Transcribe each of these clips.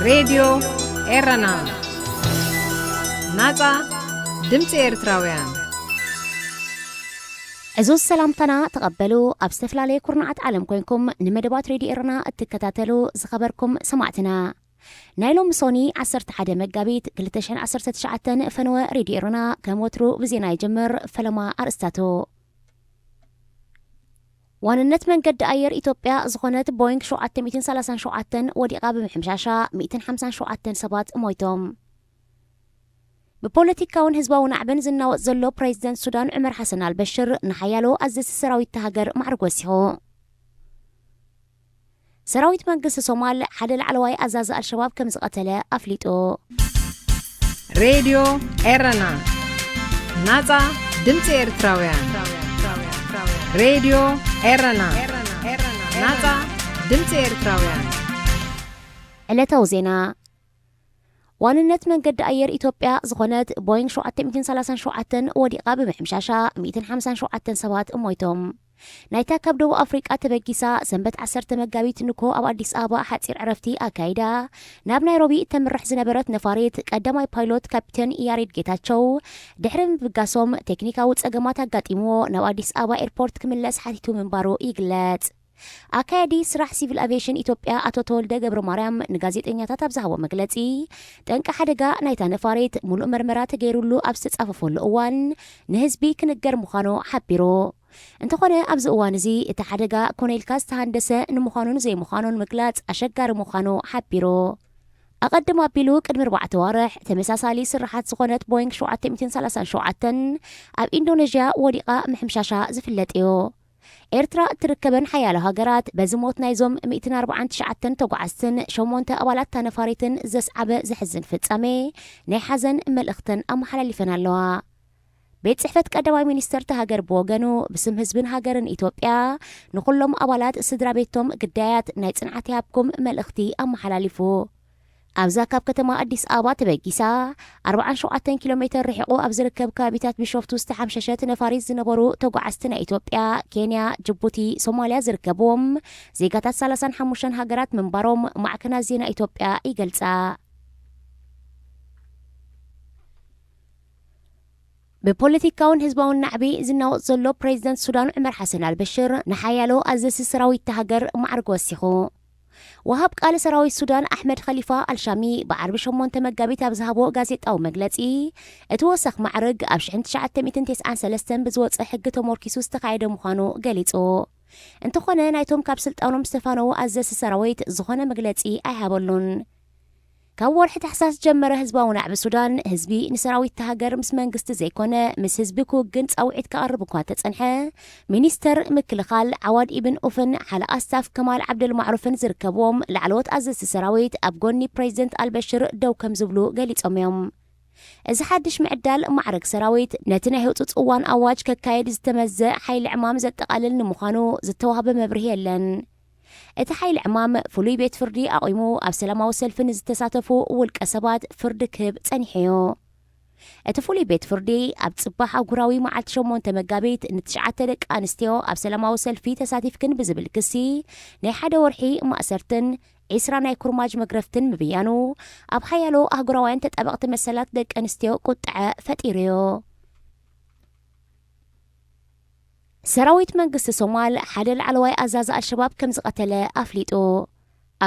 ሬድዮ ኤረና፣ ናጻ ድምጺ ኤርትራውያን። ዕዙዝ ሰላምታና ተቐበሉ። ኣብ ዝተፈላለየ ኩርናዓት ዓለም ኮንኩም ንመደባት ሬድዮ ኤረና እትከታተሉ ዝኸበርኩም ሰማዕትና፣ ናይ ሎሚ ሶኒ ዓሰርተ ሓደ መጋቢት ክልተ ሽሕን ዓሰርተ ትሽዓተን ፈነወ ሬድዮ ኤረና ከም ወትሩ ብዜና ይጅምር። ፈለማ ኣርእስታቱ። ዋንነት መንገዲ ኣየር ኢትዮጵያ ዝኾነት ቦይንግ ሸውዓተ ሚእትን ሰላሳን ሸውዓተን ወዲቓ ብምሕምሻሻ ሚእትን ሓምሳን ሸውዓተን ሰባት ሞይቶም። ብፖለቲካውን ህዝባዊ ናዕብን ዝናወጽ ዘሎ ፕሬዚደንት ሱዳን ዑመር ሓሰን ኣልበሽር ንሓያሎ ኣዘዝቲ ሰራዊት እታ ሃገር ማዕርግ ወሲኹ። ሰራዊት መንግስቲ ሶማል ሓደ ላዕለዋይ ኣዛዚ ኣልሸባብ ከም ዝቐተለ ኣፍሊጡ። ሬድዮ ኤረና፣ ናጻ ድምጺ ኤርትራውያን። ሬድዮ ኤረና፣ ናጻ ድምጺ ኤርትራውያን። ዕለታዊ ዜና። ዋንነት መንገዲ ኣየር ኢትዮጵያ ዝኾነት ቦይንግ ሸውዓተ ሚእትን ሰላሳን ሸውዓተን ወዲቓ ብምሕምሻሻ ሚእትን ሓምሳን ሸውዓተን ሰባት ሞይቶም። ናይታ ካብ ደቡብ ኣፍሪቃ ተበጊሳ ሰንበት ዓሰርተ መጋቢት ንኮ ኣብ ኣዲስ ኣበባ ሓጺር ዕረፍቲ ኣካይዳ ናብ ናይሮቢ እተምርሕ ዝነበረት ነፋሪት ቀዳማይ ፓይሎት ካፕቴን ያሬድ ጌታቸው ድሕሪ ምብጋሶም ቴክኒካዊ ጸገማት ኣጋጢምዎ ናብ ኣዲስ ኣበባ ኤርፖርት ክምለስ ሓቲቱ ምንባሩ ይግለጽ። ኣካያዲ ስራሕ ሲቪል ኣቪዬሽን ኢትዮጵያ ኣቶ ተወልደ ገብረ ማርያም ንጋዜጠኛታት ኣብ ዝሃቦ መግለጺ፣ ጠንቂ ሓደጋ ናይታ ነፋሪት ሙሉእ መርመራ ተገይሩሉ ኣብ ዝተጻፈፈሉ እዋን ንህዝቢ ክንገር ምዃኑ ሓቢሩ። እንተኾነ ኣብዚ እዋን እዚ እቲ ሓደጋ ኮነ ኢልካ ዝተሃንደሰ ንምዃኑን ዘይምዃኑን ምግላጽ ኣሸጋሪ ምዃኑ ሓቢሩ። ኣቐድም ኣቢሉ ቅድሚ ኣርባዕተ ዋርሕ ተመሳሳሊ ስርሓት ዝኾነት ቦይንግ ሸውዓተ ሚእትን ሰላሳን ሸውዓተን ኣብ ኢንዶኔዥያ ወዲቓ ምሕምሻሻ ዝፍለጥ እዩ። ኤርትራ እትርከበን ሓያሎ ሃገራት በዚ ሞት ናይዞም ሚእትን ኣርባዓን ትሽዓተን ተጓዓዝትን ሸሞንተ ኣባላት እታ ነፋሪትን ዘስዓበ ዘሕዝን ፍጻሜ ናይ ሓዘን መልእኽተን ኣመሓላሊፈን ኣለዋ። ቤት ጽሕፈት ቀዳማይ ሚኒስተር እታ ሃገር ብወገኑ ብስም ህዝብን ሃገርን ኢትዮጵያ ንኹሎም ኣባላት ስድራ ቤቶም ግዳያት ናይ ጽንዓት ይሃብኩም መልእኽቲ ኣመሓላሊፉ። ኣብዛ ካብ ከተማ ኣዲስ ኣበባ ተበጊሳ ኣርባዓን ሸውዓተን ኪሎ ሜተር ርሒቑ ኣብ ዝርከብ ከባቢታት ቢሾፍቱ ዝተሓምሸሸት ነፋሪት ዝነበሩ ተጓዓዝቲ ናይ ኢትዮጵያ፣ ኬንያ፣ ጅቡቲ፣ ሶማልያ ዝርከብዎም ዜጋታት ሰላሳን ሓሙሽተን ሃገራት ምንባሮም ማዕከናት ዜና ኢትዮጵያ ይገልጻ። ብፖለቲካውን ህዝባውን ናዕቢ ዝናወጽ ዘሎ ፕሬዚደንት ሱዳን ዑመር ሓሰን ኣልበሽር ንሓያሎ ኣዘዝቲ ሰራዊት እታ ሃገር ማዕርግ ወሲኹ። ወሃብ ቃል ሰራዊት ሱዳን ኣሕመድ ኸሊፋ ኣልሻሚ ብዓርቢ ሸሞንተ መጋቢት ኣብ ዝሃቦ ጋዜጣዊ መግለጺ፣ እቲ ወሰኽ ማዕርግ ኣብ ሽሕን ትሽዓተ ሚእትን ተስዓን ሰለስተን ብዝወጸ ሕጊ ተሞርኪሱ ዝተኻየደ ምዃኑ ገሊጹ። እንተኾነ ናይቶም ካብ ስልጣኖም ዝተፋነዉ ኣዘዝቲ ሰራዊት ዝኾነ መግለጺ ኣይሃበሉን። ካብ ወርሒ ታሕሳስ ዝጀመረ ህዝባዊ ናዕቢ ሱዳን፣ ህዝቢ ንሰራዊት እታ ሃገር ምስ መንግስቲ ዘይኮነ ምስ ህዝቢ ክውግን ጻውዒት ከቕርብ እኳ እንተጸንሐ፣ ሚኒስተር ምክልኻል ዓዋድ ኢብን ኡፍን ሓለቓ ስታፍ ከማል ዓብደል ማዕሩፍን ዝርከብዎም ላዕለዎት ኣዘዝቲ ሰራዊት ኣብ ጎኒ ፕሬዚደንት ኣልበሽር ደው ከም ዝብሉ ገሊጾም እዮም። እዚ ሓድሽ ምዕዳል ማዕረግ ሰራዊት ነቲ ናይ ህጹጽ እዋን ኣዋጅ ከካይድ ዝተመዘ ሓይሊ ዕማም ዘጠቓልል ንምዃኑ ዝተዋህበ መብርሂ የለን። እቲ ሓይሊ ዕማም ፍሉይ ቤት ፍርዲ ኣቑሙ ኣብ ሰላማዊ ሰልፊ ንዝተሳተፉ ውልቀ ሰባት ፍርዲ ክህብ ጸኒሑ እዩ። እቲ ፍሉይ ቤት ፍርዲ ኣብ ጽባሕ ኣህጉራዊ መዓልቲ ሸሞንተ መጋቢት ንትሽዓተ ደቂ ኣንስትዮ ኣብ ሰላማዊ ሰልፊ ተሳቲፍክን ብዝብል ክሲ ናይ ሓደ ወርሒ ማእሰርትን ዒስራ ናይ ኩርማጅ መግረፍትን ምብያኑ ኣብ ሓያሎ ኣህጉራውያን ተጣበቕቲ መሰላት ደቂ ኣንስትዮ ቁጥዐ ፈጢሩ እዩ። ሰራዊት መንግስቲ ሶማል ሓደ ላዕለዋይ ኣዛዚ ኣልሸባብ ከም ዝቐተለ ኣፍሊጡ።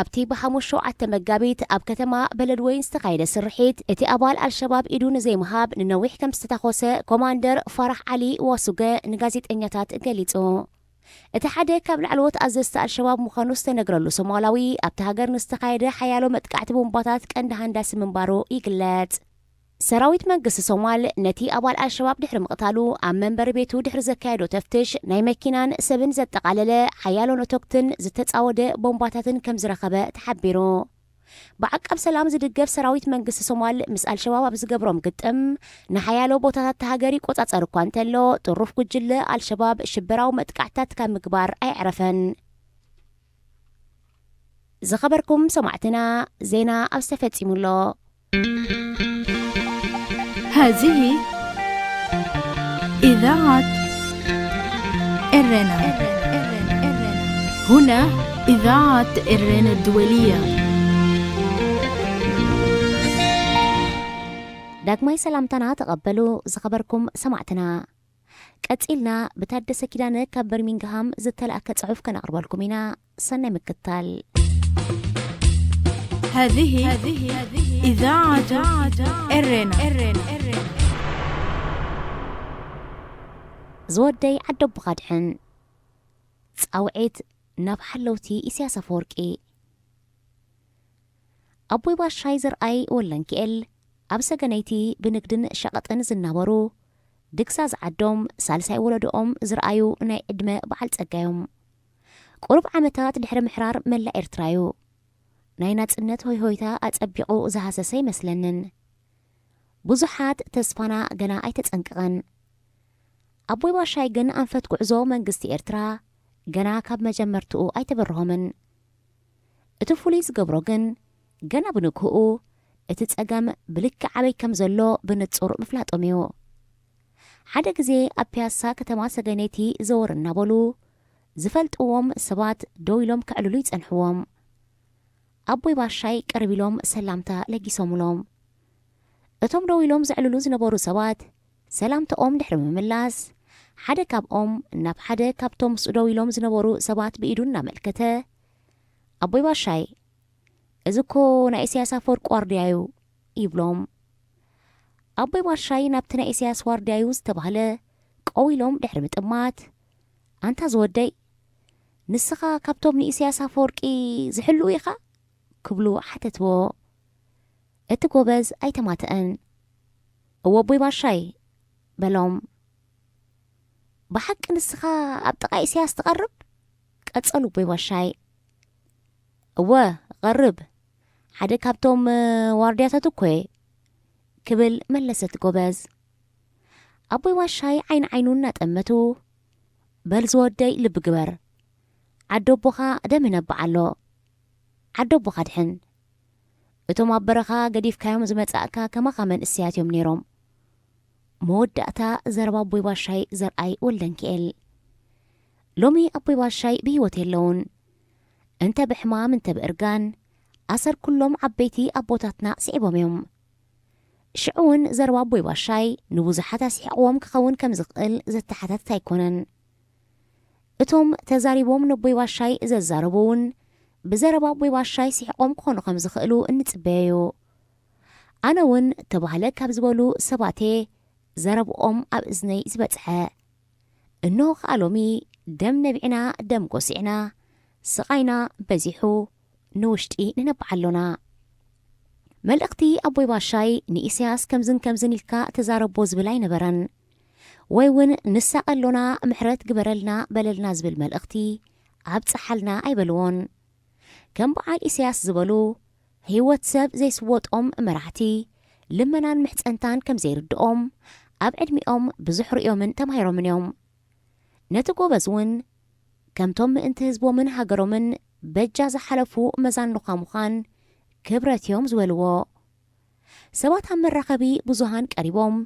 ኣብቲ ብሓሙስ ሸውዓተ መጋቢት ኣብ ከተማ በለድወይን ዝተኻየደ ስርሒት፣ እቲ ኣባል ኣልሸባብ ኢዱ ንዘይምሃብ ንነዊሕ ከም ዝተታኾሰ ኮማንደር ፋራሕ ዓሊ ዋሱገ ንጋዜጠኛታት ገሊጹ። እቲ ሓደ ካብ ላዕለዎት ኣዘዝቲ ኣልሸባብ ምዃኑ ዝተነግረሉ ሶማላዊ፣ ኣብቲ ሃገር ንዝተኻየደ ሓያሎ መጥቃዕቲ ቦምባታት ቀንዲ ሃንዳሲ ምንባሩ ይግለጽ። ሰራዊት መንግስቲ ሶማል ነቲ ኣባል ኣልሸባብ ድሕሪ ምቕታሉ፣ ኣብ መንበሪ ቤቱ ድሕሪ ዘካየዶ ተፍትሽ፣ ናይ መኪናን ሰብን ዘጠቓለለ ሓያሎ ነቶግትን ዝተጻወደ ቦምባታትን ከም ዝረኸበ ተሓቢሩ። ብዓቃብ ሰላም ዝድገፍ ሰራዊት መንግስቲ ሶማል ምስ ኣልሸባብ ኣብ ዝገብሮም ግጥም፣ ንሓያሎ ቦታታት እታ ሃገር ይቆጻጸር እኳ እንተሎ፣ ጥሩፍ ጉጅለ ኣልሸባብ ሽበራዊ መጥቃዕትታት ካብ ምግባር ኣየዕረፈን። ዝኸበርኩም ሰማዕትና፣ ዜና ኣብዚ ተፈጺሙ ኣሎ። هذه إذاعة إرينا. هنا إذاعة إرينا الدولية. ዳግማይ ሰላምታና ተቐበሉ ዝኸበርኩም ሰማዕትና። ቀጺልና ብታደሰ ኪዳነ ካብ በርሚንግሃም ዝተላእከ ጽሑፍ ከነቕርበልኩም ኢና። ሰናይ ምክታል። هذه إذاعة إرينا. ዝወደይ ዓደቦኻ ድሕን። ጻውዒት ናብ ሓለውቲ ኢሳያስ ኣፈወርቂ። ኣቦይ ባሻይ ዘርኣይ ወለንኪኤል ኣብ ሰገነይቲ ብንግድን ሸቐጥን ዝናበሩ፣ ድግሳ ዝዓዶም ሳልሳይ ወለዶኦም ዝረኣዩ ናይ ዕድመ በዓል ጸጋዮም። ቁሩብ ዓመታት ድሕሪ ምሕራር መላእ ኤርትራዩ። ናይ ናጽነት ሆይሆይታ ኣጸቢቑ ዝሃሰሰ ይመስለንን። ብዙሓት ተስፋና ገና ኣይተጸንቀቐን። ኣቦይ ባሻይ ግን ኣንፈት ጉዕዞ መንግስቲ ኤርትራ ገና ካብ መጀመርትኡ ኣይተበርሆምን። እቲ ፍሉይ ዝገብሮ ግን ገና ብንግህኡ እቲ ጸገም ብልክዕ ኣበይ ከም ዘሎ ብንጹር ምፍላጦም እዩ። ሓደ ግዜ ኣብ ፒያሳ ከተማ ሰገነይቲ ዘወር እናበሉ ዝፈልጥዎም ሰባት ደው ኢሎም ከዕልሉ ይጸንሕዎም። ኣቦይ ባሻይ ቅርብ ኢሎም ሰላምታ ለጊሶምሎም። እቶም ደው ኢሎም ዘዕልሉ ዝነበሩ ሰባት ሰላምታኦም ድሕሪ ምምላስ ሓደ ካብኦም ናብ ሓደ ካብቶም ምስኡ ደው ኢሎም ዝነበሩ ሰባት ብኢዱ እናመልከተ፣ ኣቦይ ባሻይ፣ እዚ እኮ ናይ ኢሳያስ ኣፈወርቂ ዋርድያ እዩ፣ ይብሎም። ኣቦይ ባሻይ ናብቲ ናይ ኢሳያስ ዋርድያ እዩ ዝተባህለ ቀው ኢሎም ድሕሪ ምጥማት፣ ኣንታ ዝወደይ፣ ንስኻ ካብቶም ንኢሳያስ ኣፈወርቂ ዝሕልዉ ኢኻ? ክብሉ ሓተትዎ። እቲ ጎበዝ ኣይተማተአን። እወ ኣቦይ ባሻይ፣ በሎም። ብሓቂ ንስኻ ኣብ ጥቓ ኢሳያስ ትቐርብ? ቀጸሉ ኣቦይ ባሻይ። እወ፣ እቐርብ። ሓደ ካብቶም ዋርድያታት እኮ እየ፣ ክብል መለሰ እቲ ጎበዝ። ኣቦይ ባሻይ ዓይኒ ዓይኑ እናጠመቱ፣ በል ዝወደይ ልቢ ግበር፣ ዓዲ ኣቦኻ ደም ይነብዕ ኣሎ። ዓዲ ኣቦኻ ድሕን። እቶም ኣብ በረኻ ገዲፍካዮም ዝመጻእካ ከማኻ መንእሰያት እዮም ነይሮም። መወዳእታ ዘረባ ኣቦይ ባሻይ ዘርኣይ ወልደንኪኤል። ሎሚ ኣቦይ ባሻይ ብህይወት የለውን። እንተ ብሕማም እንተ ብእርጋን ኣሰር ኩሎም ዓበይቲ ኣቦታትና ስዒቦም እዮም። ሽዑ እውን ዘረባ ኣቦይ ባሻይ ንብዙሓት ኣስሒቕዎም ክኸውን ከም ዝኽእል ዘተሓታትት ኣይኮነን። እቶም ተዛሪቦም ነቦይ ባሻይ ዘዛረቡ እውን ብዘረባ ኣቦይ ባሻይ ስሒቖም ክኾኑ ከም ዝኽእሉ እንጽበዮ እዩ። ኣነ እውን ተባህለ ካብ ዝበሉ ሰባቴ ዘረብኦም ኣብ እዝነይ ዝበጽሐ። እንሆ ከኣ ሎሚ ደም ነቢዕና ደም ጎሲዕና ስቓይና በዚሑ ንውሽጢ ንነብዓ ኣሎና። መልእኽቲ ኣቦይ ባሻይ ንኢሳያስ ከምዝን ከምዝን ኢልካ ተዛረቦ ዝብል ኣይነበረን። ወይ እውን ንሳቐ ኣሎና ምሕረት ግበረልና በለልና ዝብል መልእኽቲ ኣብጽሓልና ኣይበልዎን። ከም በዓል ኢሳያስ ዝበሉ ህይወት ሰብ ዘይስወጦም መራሕቲ ልመናን ምሕጸንታን ከም ዘይርድኦም ኣብ ዕድሚኦም ብዙሕ ርእዮምን ተማሂሮምን እዮም። ነቲ ጎበዝ እውን ከምቶም ምእንቲ ህዝቦምን ሃገሮምን በጃ ዝሓለፉ መዛንኻ ምዃን ክብረት እዮም ዝበልዎ። ሰባት ኣብ መራኸቢ ብዙሃን ቀሪቦም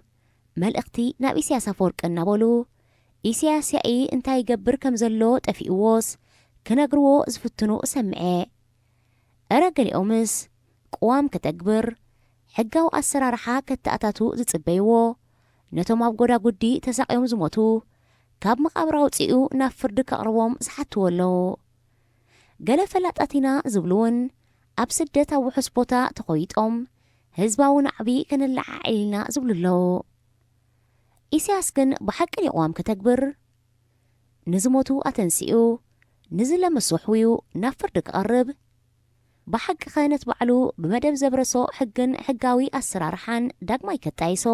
መልእኽቲ ናብ ኢሳያስ ኣፈወርቂ እናበሉ ኢሳያስ ያኢ እንታይ ይገብር ከም ዘሎ ጠፊእዎስ ክነግርዎ ዝፍትኑ እሰምዐ። እረ ገሊኦምስ ቅዋም ከተግብር ሕጋዊ ኣሰራርሓ ከተኣታቱ ዝጽበይዎ ነቶም ኣብ ጎዳጉዲ ተሳቕዮም ዝሞቱ ካብ መቓብር ኣውጺኡ ናብ ፍርዲ ከቕርቦም ዝሓትዎ ኣለዉ። ገለ ፈላጣት ኢና ዝብሉ እውን ኣብ ስደት ኣብ ውሑስ ቦታ ተኾይጦም ህዝባዊ ናዕቢ ከነለዓዕል ኢና ዝብሉ ኣለዉ። ኢሳያስ ግን ብሓቂ ድዩ ቅዋም ከተግብር? ንዝሞቱ ኣተንሲኡ ንዝለመሱ ኣሕውዩ ናብ ፍርዲ ክቐርብ ብሓቂ ኸ ነቲ ባዕሉ ብመደብ ዘብረሶ ሕግን ሕጋዊ ኣሰራርሓን ዳግማይ ከጣይሶ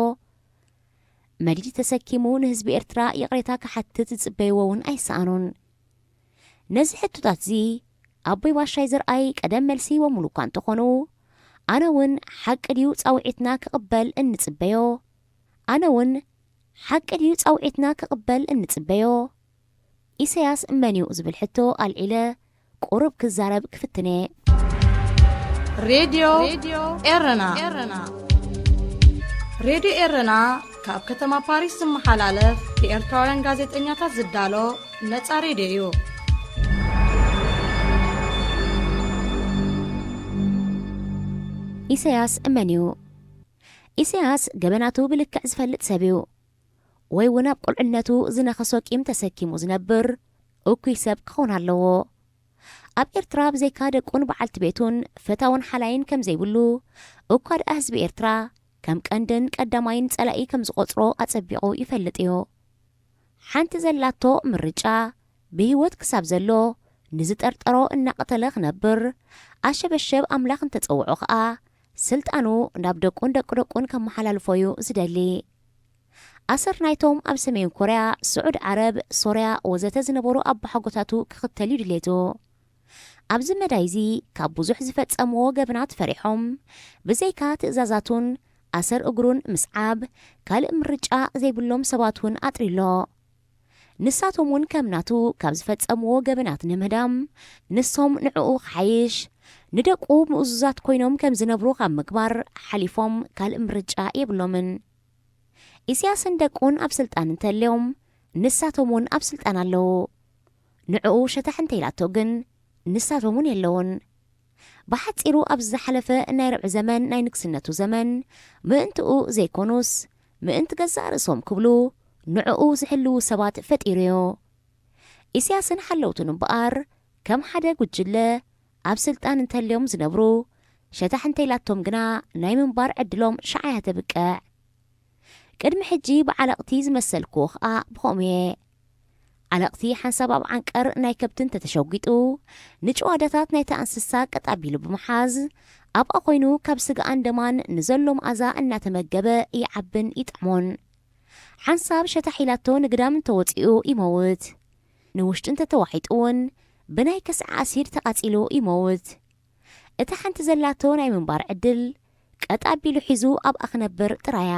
መዲድ ተሰኪሙ ንህዝቢ ኤርትራ ይቕሬታ ክሓትት ዝጽበይዎ እውን ኣይሰኣኑን። ነዚ ሕቶታት እዚ ኣቦይ ባሻይ ዘርኣይ ቀደም መልሲ ሂቦምሉ እኳ እንተኾኑ ኣነ እውን ሓቂ ድዩ ጻውዒትና ክቕበል እንጽበዮ ኣነ እውን ሓቂ ድዩ ጻውዒትና ክቕበል እንጽበዮ ኢሳያስ መን እዩ ዝብል ሕቶ ኣልዒለ ቁሩብ ክዛረብ ክፍትን እየ። ሬድዮ ኤረና ሬድዮ ኤረና ካብ ከተማ ፓሪስ ዝመሓላለፍ ብኤርትራውያን ጋዜጠኛታት ዝዳሎ ነጻ ሬድዮ እዩ። ኢሳያስ መን እዩ? ኢሳያስ ገበናቱ ብልክዕ ዝፈልጥ ሰብ እዩ። ወይ እውን ኣብ ቁልዕነቱ ዝነኸሶ ቂም ተሰኪሙ ዝነብር እኩይ ሰብ ክኸውን ኣለዎ። ኣብ ኤርትራ ብዘይካ ደቁን በዓልቲ ቤቱን ፈታውን ሓላይን ከም ዘይብሉ፣ እኳ ደኣ ህዝቢ ኤርትራ ከም ቀንድን ቀዳማይን ጸላኢ ከም ዝቖጽሮ ኣጸቢቑ ይፈልጥ እዩ። ሓንቲ ዘላቶ ምርጫ፣ ብህይወት ክሳብ ዘሎ ንዝጠርጠሮ እናቐተለ ክነብር፣ ኣሸበሸብ ኣምላኽ እንተጸውዖ ኸኣ፣ ስልጣኑ ናብ ደቁን ደቂ ደቁን ከመሓላልፎ እዩ ዝደሊ። ኣሰር ናይቶም ኣብ ሰሜን ኮርያ፣ ስዑድ ዓረብ፣ ሶርያ ወዘተ ዝነበሩ ኣባሓጎታቱ ክኽተል እዩ ድሌቱ። ኣብዚ መዳይ እዚ ካብ ብዙሕ ዝፈጸምዎ ገበናት ፈሪሖም፣ ብዘይካ ትእዛዛቱን ኣሰር እግሩን ምስዓብ፣ ካልእ ምርጫ ዘይብሎም ሰባት እውን ኣጥሪሎ። ንሳቶም እውን ከም ናቱ ካብ ዝፈጸምዎ ገበናት ንምህዳም፣ ንሶም ንዕኡ ክሓይሽ፣ ንደቁ ምእዙዛት ኮይኖም ከም ዝነብሩ ካብ ምግባር ሓሊፎም ካልእ ምርጫ የብሎምን። ኢሳያስን ደቁን ኣብ ስልጣን እንተልዮም፣ ንሳቶም እውን ኣብ ስልጣን ኣለዉ። ንዕኡ ሸታሕ እንተኢላቶ ግን፣ ንሳቶም እውን የለውን። ብሓጺሩ ኣብዚ ዝሓለፈ ናይ ርብዒ ዘመን ናይ ንግስነቱ ዘመን፣ ምእንትኡ ዘይኮኑስ፣ ምእንቲ ገዛእ ርእሶም ክብሉ፣ ንዕኡ ዝሕልዉ ሰባት ፈጢሩ እዩ። ኢሳያስን ሓለውቱን እምበኣር፣ ከም ሓደ ጉጅለ ኣብ ስልጣን እንተልዮም ዝነብሩ፣ ሸታሕ እንተኢላቶም ግና ናይ ምንባር ዕድሎም ሸዓ እያ ተብቅዕ። ቅድሚ ሕጂ ብዓለቕቲ ዝመሰልክዎ ኸኣ ብኸምኡ እየ። ዓለቕቲ ሓንሳብ ኣብ ዓንቀር ናይ ከብቲ እንተተሸጒጡ፣ ንጭዋዳታት ናይታ እንስሳ ቀጥ ኣቢሉ ብምሓዝ፣ ኣብኣ ኮይኑ ካብ ስጋኣን ደማን ንዘሎ መኣዛ እናተመገበ ይዓብን ይጥዕሞን። ሓንሳብ ሸታሕ ኢላቶ ንግዳም እንተወጺኡ ይመውት። ንውሽጢ እንተተዋሒጡ እውን ብናይ ከስዐ ኣሲድ ተቓጺሉ ይመውት። እታ ሓንቲ ዘላቶ ናይ ምንባር ዕድል ቀጥ ኣቢሉ ሒዙ ኣብኣ ክነብር ጥራያ።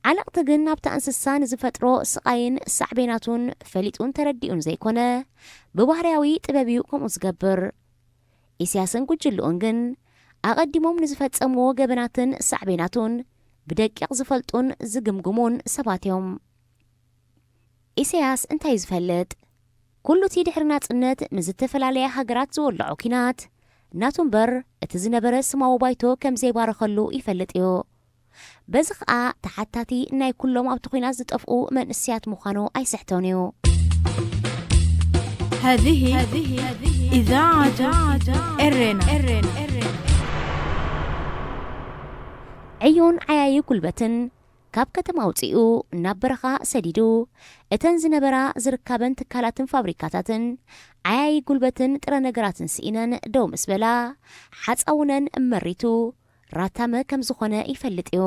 ዓለቕቲ ግን ናብታ እንስሳ ንዝፈጥሮ ስቓይን ሳዕቤናቱን ፈሊጡን ተረዲኡን ዘይኮነ፣ ብባህርያዊ ጥበብ እዩ ከምኡ ዝገብር። ኢሳያስን ጉጅልኡን ግን ኣቐዲሞም ንዝፈጸምዎ ገበናትን ሳዕቤናቱን ብደቂቕ ዝፈልጡን ዝግምግሙን ሰባት እዮም። ኢሳያስ እንታይ እዩ ዝፈልጥ? ኩሉ እቲ ድሕሪ ናጽነት ምስ ዝተፈላለያ ሃገራት ዝወለዖ ኲናት ናቱ እምበር፣ እቲ ዝነበረ ስማዊ ባይቶ ከም ዘይባረኸሉ ይፈልጥ እዩ። በዚ ኸኣ ተሓታቲ ናይ ኩሎም ኣብቲ ኲናት ዝጠፍኡ መንእሰያት ምዃኑ ኣይስሕቶን እዩ። هذه إذاعة إرينا. ዕዮን ዓያዪ ጉልበትን ካብ ከተማ ኣውጺኡ ናብ በረኻ ሰዲዱ፣ እተን ዝነበራ ዝርካበን ትካላትን ፋብሪካታትን ዓያዪ ጉልበትን ጥረ ነገራትን ስኢነን ደው ምስ በላ፣ ሓጻውነን መሪቱ ራታመ ከም ዝኾነ ይፈልጥ እዩ።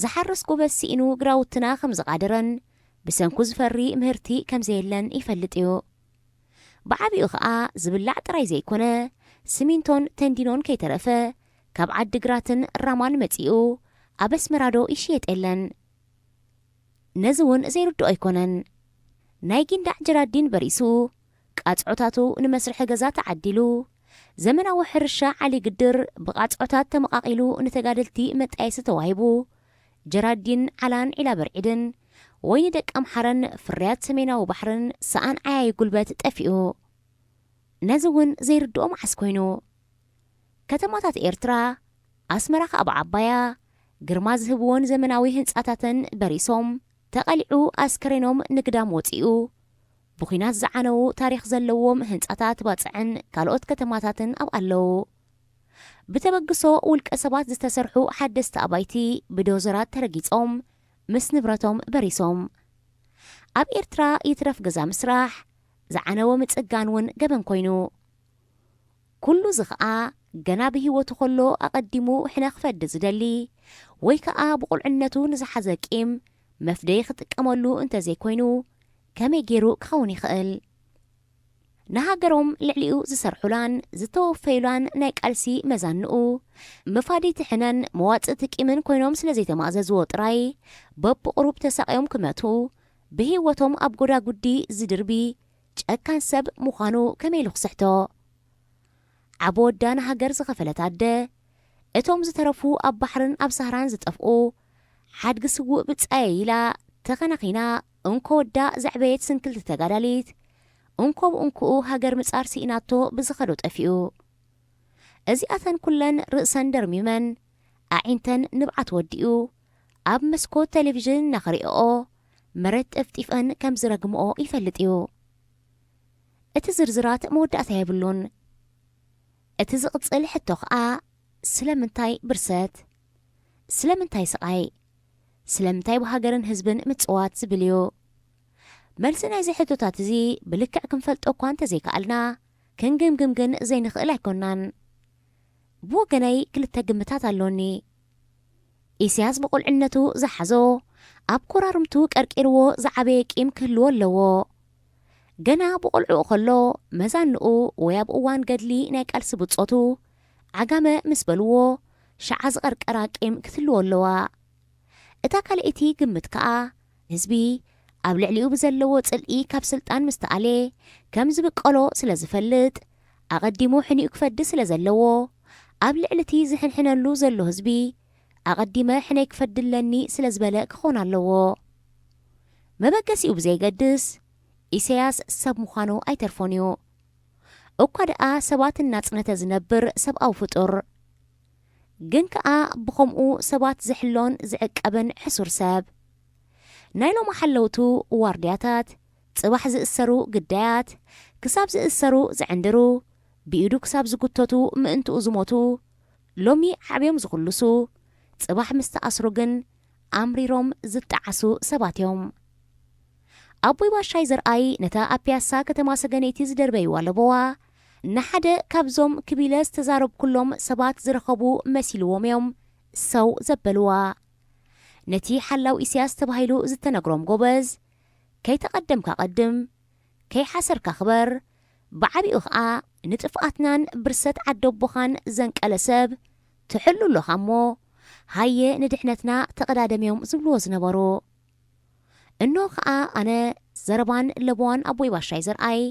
ዝሓርስ ጎበዝ ስኢኑ ግራውትና ከም ዝቓደረን ብሰንኩ ዝፈሪ ምህርቲ ከም ዘየለን ይፈልጥ እዩ። ብዓቢኡ ኸኣ ዝብላዕ ጥራይ ዘይኮነ፣ ስሚንቶን ተንዲኖን ከይተረፈ ካብ ዓዲግራትን ራማን መጺኡ ኣብ ኣስመራዶ ይሽየጥ የለን። ነዚ እውን ዘይርድኦ ኣይኮነን። ናይ ጊንዳዕ ጀራዲን በሪሱ፣ ቃጽዖታቱ ንመስርሒ ገዛ ተዓዲሉ፣ ዘመናዊ ሕርሻ ዓሊ ግድር ብቃጽዖታት ተመቓቒሉ ንተጋደልቲ መጣየሲ ተዋሂቡ፣ ጀራዲን ዓላን ዒላ በርዒድን፣ ወይኒ ደቂ ኣምሓረን ፍርያት ሰሜናዊ ባሕርን ሰኣን ዓያዪ ጉልበት ጠፊኡ። ነዚ እውን ዘይርድኦ መዓስ ኮይኑ? ከተማታት ኤርትራ፣ ኣስመራ ከኣ ብዓባያ፣ ግርማ ዝህብወን ዘመናዊ ህንጻታተን በሪሶም፣ ተቐሊዑ ኣስከሬኖም ንግዳም ወጺኡ፣ ብኲናት ዝዓነዉ ታሪኽ ዘለዎም ህንጻታት ባጽዕን ካልኦት ከተማታትን ኣብኣ ኣለዉ። ብተበግሶ ውልቀ ሰባት ዝተሰርሑ ሓደስቲ ኣባይቲ ብዶዘራት ተረጊጾም፣ ምስ ንብረቶም በሪሶም። ኣብ ኤርትራ ይትረፍ ገዛ ምስራሕ፣ ዝዓነወ ምጽጋን እውን ገበን ኮይኑ። ኩሉ እዚ ኸኣ ገና ብህይወቱ ከሎ ኣቐዲሙ ሕነ ክፈዲ ዝደሊ፣ ወይ ከኣ ብቑልዕነቱ ንዝሓዘ ቂም መፍደዪ ክጥቀመሉ እንተዘይኮይኑ፣ ከመይ ገይሩ ክኸውን ይኽእል? ንሃገሮም ልዕሊኡ ዝሰርሑላን ዝተወፈዩላን ናይ ቃልሲ መዛንኡ፣ መፋዲቲ ሕነን መዋጽእቲ ቂምን ኮይኖም ስለ ዘይተማእዘዝዎ ጥራይ፣ በብቑሩብ ተሳቕዮም ክመቱ፣ ብህይወቶም ኣብ ጎዳጉዲ ዝድርቢ ጨካን ሰብ ምዃኑ ከመይ ኢሉ ክስሕቶ? ዓቢ ወዳ ንሃገር ዝኸፈለት ኣደ፣ እቶም ዝተረፉ ኣብ ባሕርን ኣብ ሳህራን ዝጠፍኡ፣ ሓድጊ ስዉእ ብጻየይ ኢላ ተኸናኺና፣ እንኮ ወዳ ዘዕበየት ስንክልቲ ተጋዳሊት፣ እንኮ ብእንክኡ ሃገር ምጻር ስኢናቶ ብዝኸዶ ጠፊኡ። እዚኣተን ኩለን ርእሰን ደርሚመን፣ ኣዒንተን ንብዓት ወዲኡ ኣብ መስኮት ቴሌቪዥን እናኸሪኦኦ መሬት ጠፍጢፈን ከም ዝረግምኦ ይፈልጥ እዩ። እቲ ዝርዝራት መወዳእታ የብሉን። እቲ ዝቕጽል ሕቶ ኸኣ ስለምንታይ ብርሰት? ስለምንታይ ስቓይ? ስለምንታይ ብሃገርን ህዝብን ምጽዋት ዝብል እዩ። መልሲ ናይዚ ሕቶታት እዚ ብልክዕ ክንፈልጦ እኳ እንተዘይከኣልና ክንግምግም ግን ዘይንኽእል ኣይኮናን። ብወገነይ ክልተ ግምታት ኣሎኒ። ኢሳያስ ብቑልዕነቱ ዝሓዞ ኣብ ኮራርምቱ ቀርቂርዎ ዝዓበየ ቂም ክህልዎ ኣለዎ። ገና ብቑልዕኡ ከሎ መዛንኡ ወይ ኣብ እዋን ገድሊ ናይ ቃልሲ ብጾቱ ዓጋመ ምስ በልዎ ሸዓ ዝቐርቀራ ቂም ክትህልዎ ኣለዋ። እታ ካልኣይቲ ግምት ከኣ ህዝቢ ኣብ ልዕሊኡ ብዘለዎ ጽልኢ ካብ ስልጣን ምስ ተኣለ ከም ዝብቀሎ ስለ ዝፈልጥ ኣቐዲሙ ሕኒኡ ክፈዲ ስለ ዘለዎ ኣብ ልዕሊ እቲ ዝሕንሕነሉ ዘሎ ህዝቢ ኣቐዲመ ሕነይ ክፈዲ ኣለኒ ስለ ዝበለ ክኾን ኣለዎ። መበገሲኡ ብዘይገድስ ኢሳያስ ሰብ ምዃኑ ኣይተርፎን እዩ። እኳ ደኣ ሰባት እናጽነተ ዝነብር ሰብኣዊ ፍጡር ግን ከኣ ብኸምኡ ሰባት ዝሕሎን ዝዕቀብን ሕሱር ሰብ። ናይ ሎሚ ሓለውቱ ዋርድያታት ጽባሕ ዝእሰሩ ግዳያት ክሳብ ዝእሰሩ ዝዕንድሩ ብኢዱ ክሳብ ዝጉተቱ ምእንትኡ ዝሞቱ ሎሚ ዓብዮም ዝኹልሱ ጽባሕ ምስ ተኣስሩ ግን ኣምሪሮም ዝጠዓሱ ሰባት እዮም። ኣቦይ ባሻይ ዘርኣይ ነታ ኣብ ፒያሳ ከተማ ሰገነይቲ ዝደርበይዋ ለበዋ ንሓደ ካብዞም ክቢለ ዝተዛረብኩሎም ሰባት ዝረኸቡ መሲልዎም እዮም ሰው ዘበልዋ። ነቲ ሓላው ኢሳያስ ተባሂሉ ዝተነግሮም ጎበዝ ከይተቐደምካ ቀድም፣ ከይሓሰርካ ክበር፣ ብዓቢኡ ኸኣ ንጥፍኣትናን ብርሰት ዓደቦኻን ዘንቀለ ሰብ ትሕሉ ኣሎኻ እሞ፣ ሃየ ንድሕነትና ተቐዳደም እዮም ዝብልዎ ዝነበሩ። እንሆ ኸኣ ኣነ ዘረባን ለበዋን ኣቦይ ባሻይ ዘርኣይ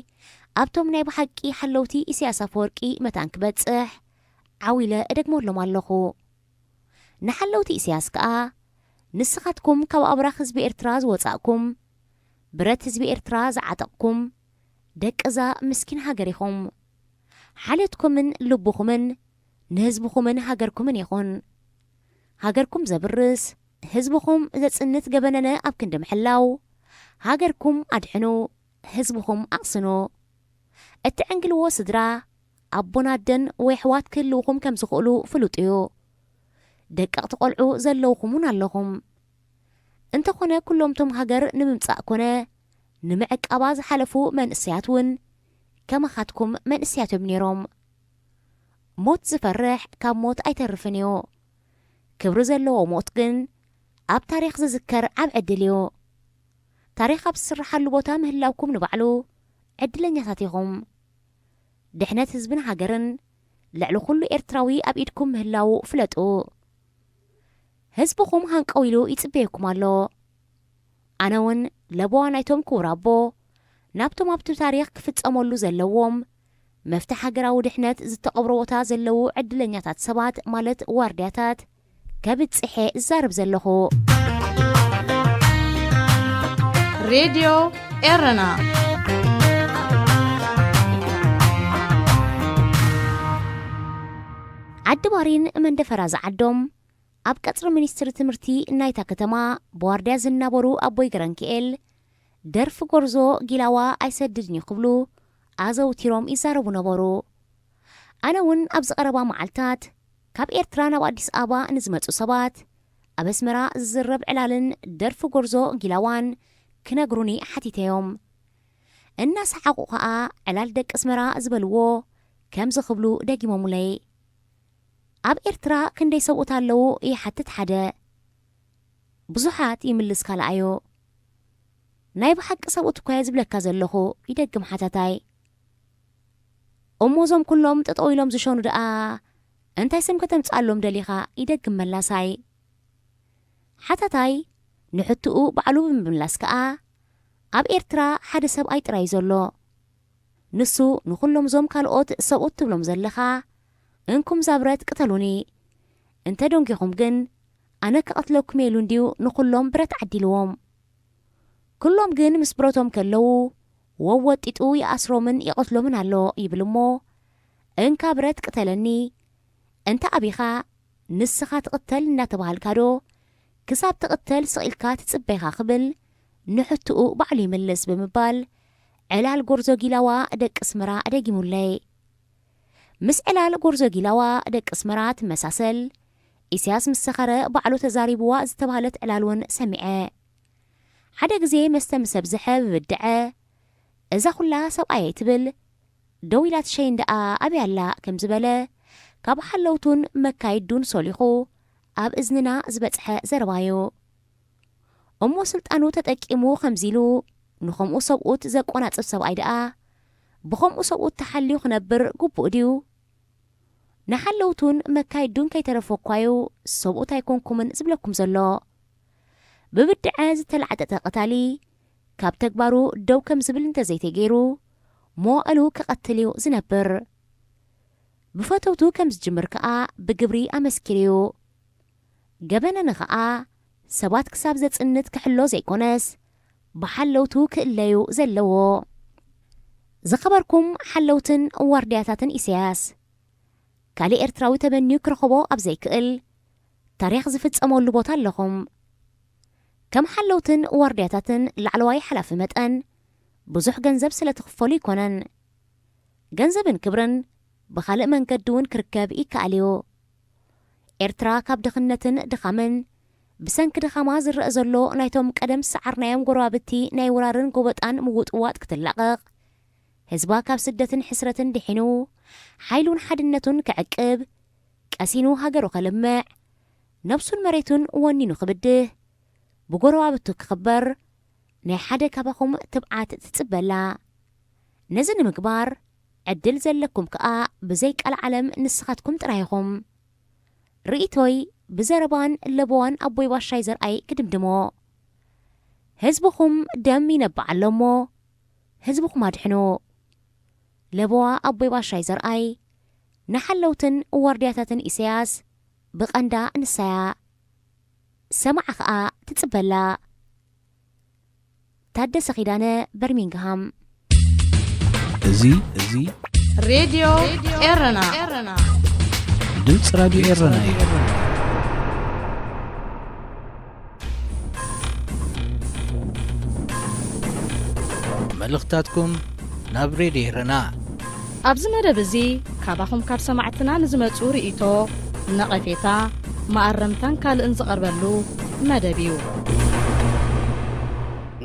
ኣብቶም ናይ ብሓቂ ሓለውቲ ኢሳያስ ኣፈወርቂ መታን ክበጽሕ ዓው ኢለ እደግመሎም ኣለኹ። ንሓለውቲ ኢሳያስ ከኣ ንስኻትኩም ካብ ኣብራኽ ህዝቢ ኤርትራ ዝወጻእኩም፣ ብረት ህዝቢ ኤርትራ ዝዓጠቕኩም ደቂ እዛ ምስኪን ሃገር ኢኹም። ሓልዮትኩምን ልብኹምን ንህዝብኹምን ሃገርኩምን ይኹን። ሃገርኩም ዘብርስ፣ ህዝብኹም ዘጽንት ገበነነ ኣብ ክንዲ ምሕላው፣ ሃገርኩም ኣድሕኑ፣ ህዝብኹም ኣቕስኑ። እትዕንግልዎ ስድራ፣ ኣቦን ኣደን ወይ ኣሕዋት ክህልውኹም ከም ዝኽእሉ ፍሉጥ እዩ። ደቀቕቲ ቆልዑ ዘለውኹም እውን ኣለኹም። እንተኾነ ኩሎምቶም ሃገር ንምምጻእ ኮነ ንምዕቃባ ዝሓለፉ መንእሰያት እውን ከማኻትኩም መንእሰያት እዮም ነይሮም። ሞት ዝፈርሕ ካብ ሞት ኣይተርፍን እዩ። ክብሪ ዘለዎ ሞት ግን ኣብ ታሪኽ ዝዝከር ዓብ ዕድል እዩ። ታሪኽ ኣብ ዝስርሓሉ ቦታ ምህላውኩም ንባዕሉ ዕድለኛታት ኢኹም። ድሕነት ህዝብን ሃገርን ልዕሊ ኩሉ ኤርትራዊ ኣብ ኢድኩም ምህላዉ ፍለጡ። ህዝብኹም ሃንቀው ኢሉ ይጽበየኩም ኣሎ። ኣነ እውን ለበዋ ናይቶም ክቡር ኣቦ ናብቶም ኣብቲ ታሪኽ ክፍጸመሉ ዘለዎም መፍትሕ ሃገራዊ ድሕነት ዝተቐብሮ ቦታ ዘለዉ ዕድለኛታት ሰባት ማለት ዋርድያታት ከብጽሐ እዛረብ ዘለኹ። ሬድዮ ኤረና ዓዲ ባሪን መንደፈራ ዝዓዶም ኣብ ቀጽሪ ሚኒስትሪ ትምህርቲ ናይታ ከተማ ብዋርድያ ዝናበሩ ኣቦይ ገረንክኤል ደርፊ ጎርዞ ጊላዋ ኣይሰድድን እዩ ክብሉ ኣዘውቲሮም ይዛረቡ ነበሩ። ኣነ እውን ኣብዚ ቀረባ መዓልታት ካብ ኤርትራ ናብ ኣዲስ ኣበባ ንዝመጹ ሰባት ኣብ ኣስመራ ዝዝረብ ዕላልን ደርፊ ጎርዞ ጊላዋን ክነግሩኒ ሓቲተዮም። እናሰሓቑ ኸኣ ዕላል ደቂ ኣስመራ ዝበልዎ ከምዚ ክብሉ ደጊሞሙለይ። ኣብ ኤርትራ ክንደይ ሰብኡት ኣለዉ ይሓትት ሓደ። ብዙሓት ይምልስ ካልኣዩ። ናይ ብሓቂ ሰብኡት እኳ እየ ዝብለካ ዘለኹ ይደግም ሓታታይ። እሞ እዞም ኩሎም ጠጠው ኢሎም ዝሸኑ ደኣ እንታይ ስም ከተምጽኣሎም ደሊኻ ይደግም መላሳይ። ሓታታይ ንሕትኡ ባዕሉ ብምምላስ ከኣ ኣብ ኤርትራ ሓደ ሰብኣይ ጥራይ ዘሎ። ንሱ ንኹሎም እዞም ካልኦት ሰብኡት ትብሎም ዘለኻ እንኩም ዛብረት ቅተሉኒ። እንተ ደንጊኹም ግን ኣነ ክቐትለኩም ኢሉ እንድዩ ንኹሎም ብረት ዓዲልዎም። ኩሎም ግን ምስ ብረቶም ከለዉ ወወጢጡ ይኣስሮምን ይቐትሎምን ኣሎ ይብል እሞ እንካ ብረት ቅተለኒ እንተ ኣቢኻ ንስኻ ትቕተል እናተባሃልካዶ ክሳብ ትቕተል ስቕ ኢልካ ትጽበ ኢኻ ክብል ንሕትኡ ባዕሉ ይምልስ ብምባል ዕላል ጎርዞ ጊላዋ ደቂ ኣስመራ ደጊሙለይ። ምስ ዕላል ጎርዞ ጊላዋ ደቂ ኣስመራ ትመሳሰል፣ ኢሳያስ ምስ ሰኸረ ባዕሉ ተዛሪብዋ ዝተባህለት ዕላል እውን ሰሚዐ። ሓደ ግዜ መስተ ምስ ኣብዝሐ ብብድዐ፣ "እዛ ኹላ ሰብኣየይ ትብል ደው ኢላ ትሸይን ደኣ ኣበይ ኣላ?" ከም ዝበለ ካብ ሓለውቱን መካይዱን ሶሊኹ ኣብ እዝንና ዝበጽሐ ዘረባዩ። እሞ ስልጣኑ ተጠቂሙ ከምዚ ኢሉ ንኸምኡ ሰብኡት ዘቆናጽብ ሰብኣይ ደኣ ብኸምኡ ሰብኡት ተሓልዩ ክነብር ግቡእ ድዩ? ንሓለውቱን መካይዱን ከይተረፈኳዩ ሰብኡት ኣይኮንኩምን ዝብለኩም ዘሎ። ብብድዐ ዝተላዕጠጠ ቀታሊ ካብ ተግባሩ ደው ከም ዝብል እንተዘይተገይሩ መዋእሉ ክቐትል እዩ ዝነብር። ብፈተውቱ ከም ዝጅምር ከኣ ብግብሪ ኣመስኪሩ እዩ። ገበነኒ ኸኣ ሰባት ክሳብ ዘጽንት ክሕሎ ዘይኮነስ ብሓለውቱ ክእለዩ ዘለዎ። ዝኸበርኩም ሓለውትን ዋርድያታትን ኢሳያስ፣ ካልእ ኤርትራዊ ተመንዩ ክረኽቦ ኣብ ዘይክእል ታሪኽ ዝፍጸመሉ ቦታ ኣለኹም። ከም ሓለውትን ዋርድያታትን ላዕለዋይ ሓላፊ መጠን ብዙሕ ገንዘብ ስለ ትኽፈሉ ኣይኮነን። ገንዘብን ክብርን ብኻልእ መንገዲ እውን ክርከብ ይከኣል እዩ። ኤርትራ ካብ ድኽነትን ድኻምን ብሰንኪ ድኻማ ዝረአ ዘሎ ናይቶም ቀደም ዝሰዓርናዮም ጎረባብቲ ናይ ወራርን ጎበጣን ምውጥዋጥ ክትላቐቕ፣ ህዝባ ካብ ስደትን ሕስረትን ድሒኑ፣ ሓይሉን ሓድነቱን ክዕቅብ፣ ቀሲኑ ሃገሩ ከልምዕ፣ ነብሱን መሬቱን ወኒኑ ክብድህ፣ ብጎረባብቱ ክኽበር ናይ ሓደ ካባኹም ትብዓት ትጽበላ። ነዚ ንምግባር ዕድል ዘለኩም ከኣ ብዘይ ቀልዓለም ንስኻትኩም ጥራይ ኢኹም። ርእይቶይ ብዘረባን ለበዋን ኣቦይ ባሻይ ዘርኣይ ክድምድሞ። ህዝብኹም ደም ይነብዕ ኣሎ እሞ ህዝብኹም ኣድሕኑ። ለበዋ ኣቦይ ባሻይ ዘርኣይ ንሓለውትን ዋርድያታትን ኢሳያስ ብቐንዳ ንሳያ ሰማዓ ኸኣ ትጽበላ። ታደሰ ኺዳነ፣ በርሚንግሃም። እዚ፣ እዚ ሬድዮ ኤረና። ድምፂ ራድዮ ኤረና እዩ። መልእኽታትኩም ናብ ሬድዮ ኤረና። ኣብዚ መደብ እዚ ካባኹም ካብ ሰማዕትና ንዝመጹ ርእይቶ፣ ነቐፌታ፣ መኣረምታን ካልእን ዝቐርበሉ መደብ እዩ።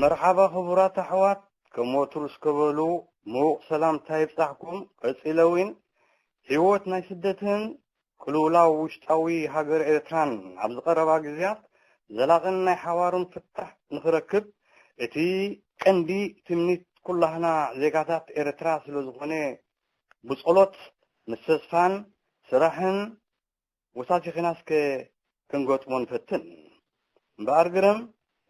መርሓባ ክቡራት ኣሕዋት፣ ከም ወትሩ እስከ በሉ ምዉቕ ሰላምታ ይብጻሕኩም። ቀጺለ እውን ህይወት ናይ ስደትን ቅልውላው ውሽጣዊ ሃገር ኤርትራን ኣብዚ ቀረባ ግዜያት ዘላቕን ናይ ሓባርን ፍታሕ ንኽረክብ፣ እቲ ቀንዲ ትምኒት ኩላህና ዜጋታት ኤርትራ ስለ ዝኾነ፣ ብጸሎት፣ ምስ ተስፋን ስራሕን ወሳሲኽና እስከ ክንገጥሞ ንፈትን። እምበኣር ግርም፣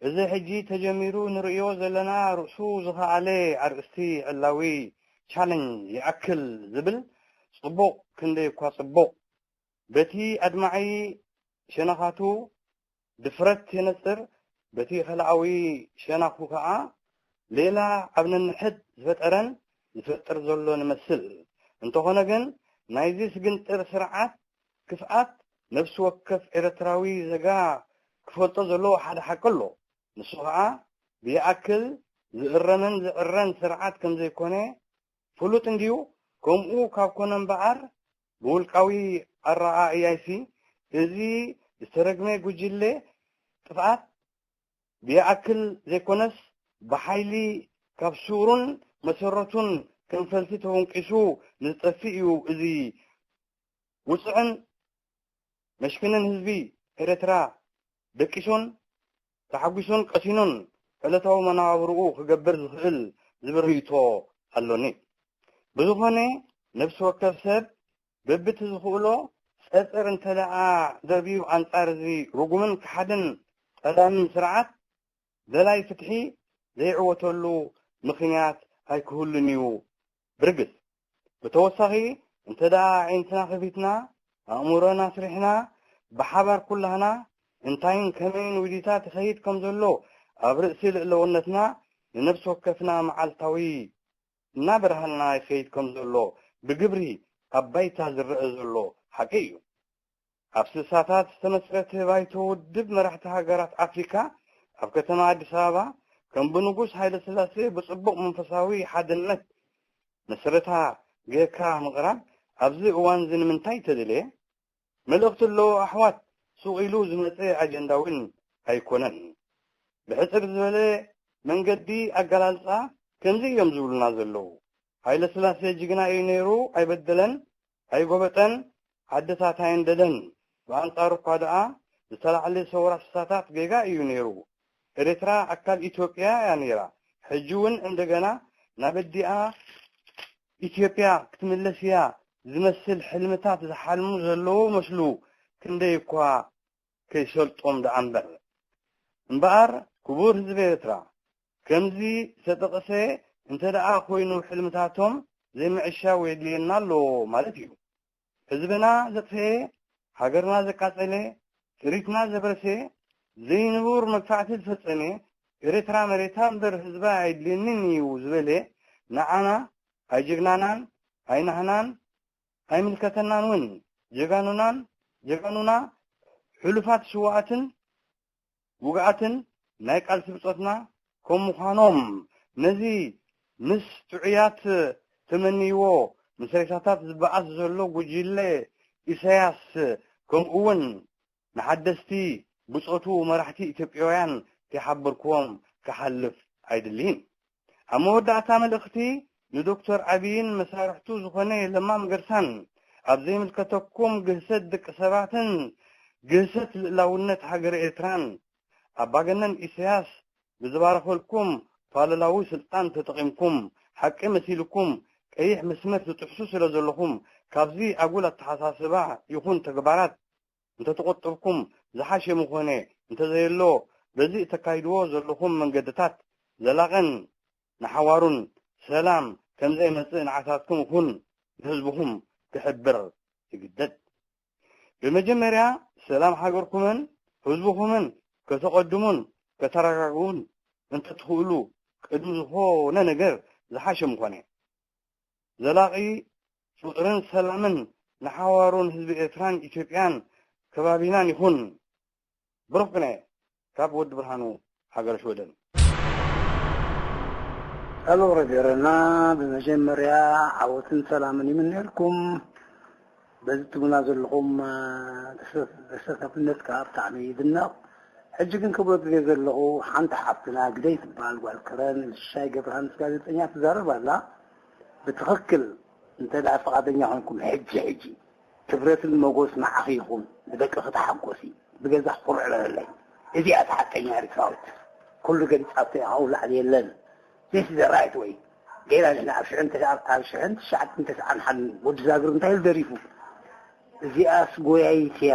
እዚ ሕጂ ተጀሚሩ ንርእዮ ዘለና ርእሱ ዝኸኣለ ኣርእስቲ ዕላዊ ቻለንጅ ይኣክል ዝብል ጽቡቕ ክንደይ እኳ ጽቡቕ፣ በቲ ኣድማዒ ሸነኻቱ ድፍረት የነጽር፣ በቲ ኸልኣዊ ሸነኹ ከኣ ሌላ ኣብ ነንሕድ ዝፈጠረን ዝፈጥር ዘሎ ንመስል። እንተኾነ ግን ናይዚ ስግንጥር ስርዓት ክፍኣት ነፍሲ ወከፍ ኤርትራዊ ዜጋ ክፈልጦ ዘለዎ ሓደ ሓቂ ኣሎ። ንሱ ኸኣ ብይኣክል ዝእረምን ዝዕረን ስርዓት ከም ዘይኮነ ፍሉጥ እንድዩ። ከምኡ ካብ ኮነ እምበኣር ብውልቃዊ ኣረኣእያይሲ እዚ ዝተረግመ ጉጅለ ጥፍኣት ብይኣክል ዘይኮነስ ብሓይሊ ካብ ሱሩን መሰረቱን ክንፈልሲ ተወንቂሱ ንዝጠፍእ እዩ። እዚ ውጹዕን መሽክንን ህዝቢ ኤርትራ ደቂሱን ተሓጒሱን ቀሲኑን ዕለታዊ መነባብርኡ ክገብር ዝኽእል ዝብል ርእይቶ ኣሎኒ። ብዝኾነ ነፍሲ ወከፍ ሰብ በብቲ ዝኽእሎ ጸጸር እንተ ደኣ ደርብዩ ኣንጻር እዚ ርጉምን ከሓድን ጠላምን ስርዓት ደላይ ፍትሒ ዘይዕወተሉ ምኽንያት ኣይክህሉን እዩ። ብርግጽ ብተወሳኺ እንተ ደኣ ኣዒንትና ከፊትና ኣእምሮና ኣስሪሕና ብሓባር ኩላህና እንታይን ከመይን ውዲታት ይኸይድ ከም ዘሎ ኣብ ርእሲ ልእለውነትና ንነፍሲ ወከፍና መዓልታዊ እናበርሃልና ይኸይድ ከም ዘሎ ብግብሪ ኣብ ባይታ ዝረአ ዘሎ ሓቂ እዩ። ኣብ ስሳታት ዝተመስረተ ባይቶ ውድብ መራሕቲ ሃገራት ኣፍሪካ ኣብ ከተማ ኣዲስ ኣበባ ከም ብንጉስ ሃይለ ስላሴ ብጽቡቕ መንፈሳዊ ሓድነት መስረታ ጌርካ ምቕራብ ኣብዚ እዋን እዚ ንምንታይ ተደልየ? መልእኽቲ ኣለዎ ኣሕዋት፣ ሱቕ ኢሉ ዝመጸ ኣጀንዳ እውን ኣይኮነን። ብሕጽር ዝበለ መንገዲ ኣገላልጻ ከምዚ እዮም ዝብሉና ዘለዉ። ሃይለ ስላሴ ጅግና እዩ ነይሩ፣ ኣይበደለን፣ ኣይጎበጠን፣ ዓድታት ኣየንደደን። ብኣንጻሩ እኳ ደኣ ዝተላዕለ ሰውራ ስሳታት ጌጋ እዩ ነይሩ። ኤርትራ ኣካል ኢትዮጵያ እያ ነይራ። ሕጂ እውን እንደገና ናብ ኣዲኣ ኢትዮጵያ ክትምለስ እያ ዝመስል ሕልምታት ዝሓልሙ ዘለዉ መስሉ ክንደይ እኳ ከይሰልጦም ደኣ እምበር። እምበኣር ክቡር ህዝቢ ኤርትራ፣ ከምዚ ዝተጠቕሰ እንተ ደኣ ኮይኑ ሕልምታቶም ዘይምዕሻው የድልየና ኣሎ ማለት እዩ። ህዝብና ዘጥፈኤ፣ ሃገርና ዘቃጸለ፣ ጥሪትና ዘብረሰ፣ ዘይንቡር መግፋዕቲ ዝፈጸመ፣ ኤርትራ መሬታ እምበር ህዝባ ኣይድልየንን እዩ ዝበለ፣ ንዓና ኣይጀግናናን ኣይናህናን ኣይምልከተናን እውን። ጀጋኑናን ጀጋኑና ሕሉፋት ስዋኣትን ውግኣትን ናይ ቃልሲ ብጾትና ከም ምዃኖም፣ ነዚ ምስ ጥዑያት ተመንይዎ ምስ ሬሳታት ዝበኣስ ዘሎ ጉጅለ ኢሳያስ ከምኡ እውን ንሓደስቲ ብጾቱ መራሕቲ ኢትዮጵያውያን ከይሓበርክዎም ክሓልፍ ኣይድልይን። ኣብ መወዳእታ መልእኽቲ ንዶክተር ኣብይን መሳርሕቱ ዝኾነ ለማ መገርሳን ኣብ ዘይምልከተኩም ግህሰት ደቂ ሰባትን ግህሰት ልእላውነት ሃገረ ኤርትራን ኣባገነን ኢሳያስ ብዝባረኸልኩም ፋለላዊ ስልጣን ተጠቒምኩም ሓቂ መሲልኩም ቀይሕ መስመር ትጥሕሱ ስለ ዘለኹም ካብዚ ኣጉል ኣተሓሳስባ ይኹን ተግባራት እንተተቆጠብኩም ዝሓሸ ምኾነ፣ እንተዘየሎ በዚ እተካይድዎ ዘለኹም መንገድታት ዘላቕን ንሓዋሩን ሰላም ከምዘይመጽእ ንዓታትኩም ይኹን ንህዝብኹም ክሕብር ይግደድ። ብመጀመርያ ሰላም ሃገርኩምን ህዝብኹምን ከተቐድሙን ከተረጋግኡን እንተትኽእሉ ቅድሚ ዝኾነ ነገር ዝሓሸ ምኾነ። ዘላቒ ፍቕርን ሰላምን ንሓዋሩን ህዝቢ ኤርትራን ኢትዮጵያን ከባቢናን ይኹን። ብሩኽ ቅነ ካብ ወዲ ብርሃኑ ሃገረ ሽወደን። ሄሎ ረድዮ ኤረና፣ ብመጀመርያ ዓወትን ሰላምን ይምነየልኩም። በዚ ትብሉና ዘለኹም ተሳታፍነት ከዓ ብጣዕሚ ይድነቕ። ሕጂ ግን ክብሎ ድልየ ዘለኹ ሓንቲ ሓፍትና ግደይ ትበሃል ጓል ከረን ሻይ ገብረሃንስ ጋዜጠኛ ትዛረብ ኣላ። ብትኽክል እንተ ደኣ ፍቓደኛ ኮንኩም ሕጂ ሕጂ ክብረትን መጎስ ንዓኺ ይኹን፣ ንደቅኺ ተሓጎሲ፣ ብገዛ ኩርዕ በለለይ። እዚኣ እታ ሓቀኛ ኤርትራዊት። ኩሉ ገሊጻቶ እያ፣ ካብኡ ላዕሊ የለን። This is the right way። ጌና ንሕና ኣብ ሽሕን ተሽዓን ኣብ ሽሕን ትሽዓን ተስዓን ሓን ወዲ ዛግር እንታይ ኢሉ ደሪፉ? እዚኣስ ጎያይት እያ፣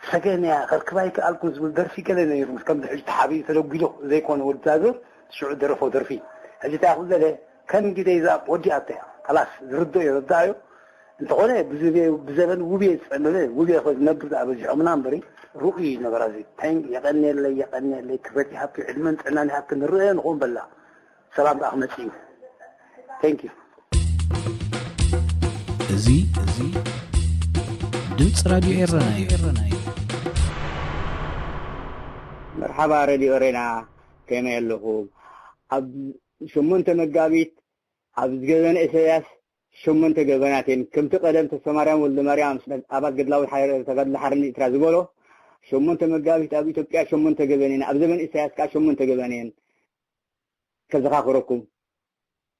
ሰገን እያ፣ ከርክባ ኣይከኣልኩን ዝብል ደርፊ ገለ ነይሩ። ምስ ከምዚ ሕጂ ተሓቢኡ ተደጒሉ ዘይኮነ ወዲ ዛግር ሽዑ ደረፎ ደርፊ። ሕጂ እንታይ ክብል ደለ? ከንግደይ ዛብ ወዲኣቶ እያ። ከላስ ዝርዶ እዮ፣ ረዳእዮ። እንተኾነ ብዝቤ-፣ ብዘበን ውቤ ዝጸመመ ውቤ ኮ ዝነብር ደኣ በዚሖምና እምበሪ ሩቕ እዩ ነበራ እዚ። ታንክ የቐንየለይ፣ የቐንየለይ። ክብረት ይሃብኪ፣ ዕድመን ጥዕናን ይሃብኪ። ንርአ ንኹም በላ። ሰላም ደኣ ክመጽእ እዩ። Thank you። እዚ፣ እዚ ድምፂ ራድዮ ኤረና እዩ። መርሓባ ሬድዮ ኤረና፣ ከመይ ኣለኹም? ኣብ ሸሞንተ መጋቢት ኣብ ገበነ ኢሳያስ ሸሞንተ ገበናት እየን። ከምቲ ቀደም ተስፋማርያም ወልደማርያም ምስ ኣባል ገድላዊ ሓይሊ ተጋድሎ ሓርነት ኤርትራ ዝበሎ፣ ሸሞንተ መጋቢት ኣብ ኢትዮጵያ ሸሞንተ ገበን እየን፣ ኣብ ዘመን ኢሳያስ ከኣ ሸሞንተ ገበን እየን። ከዘኻኽረኩም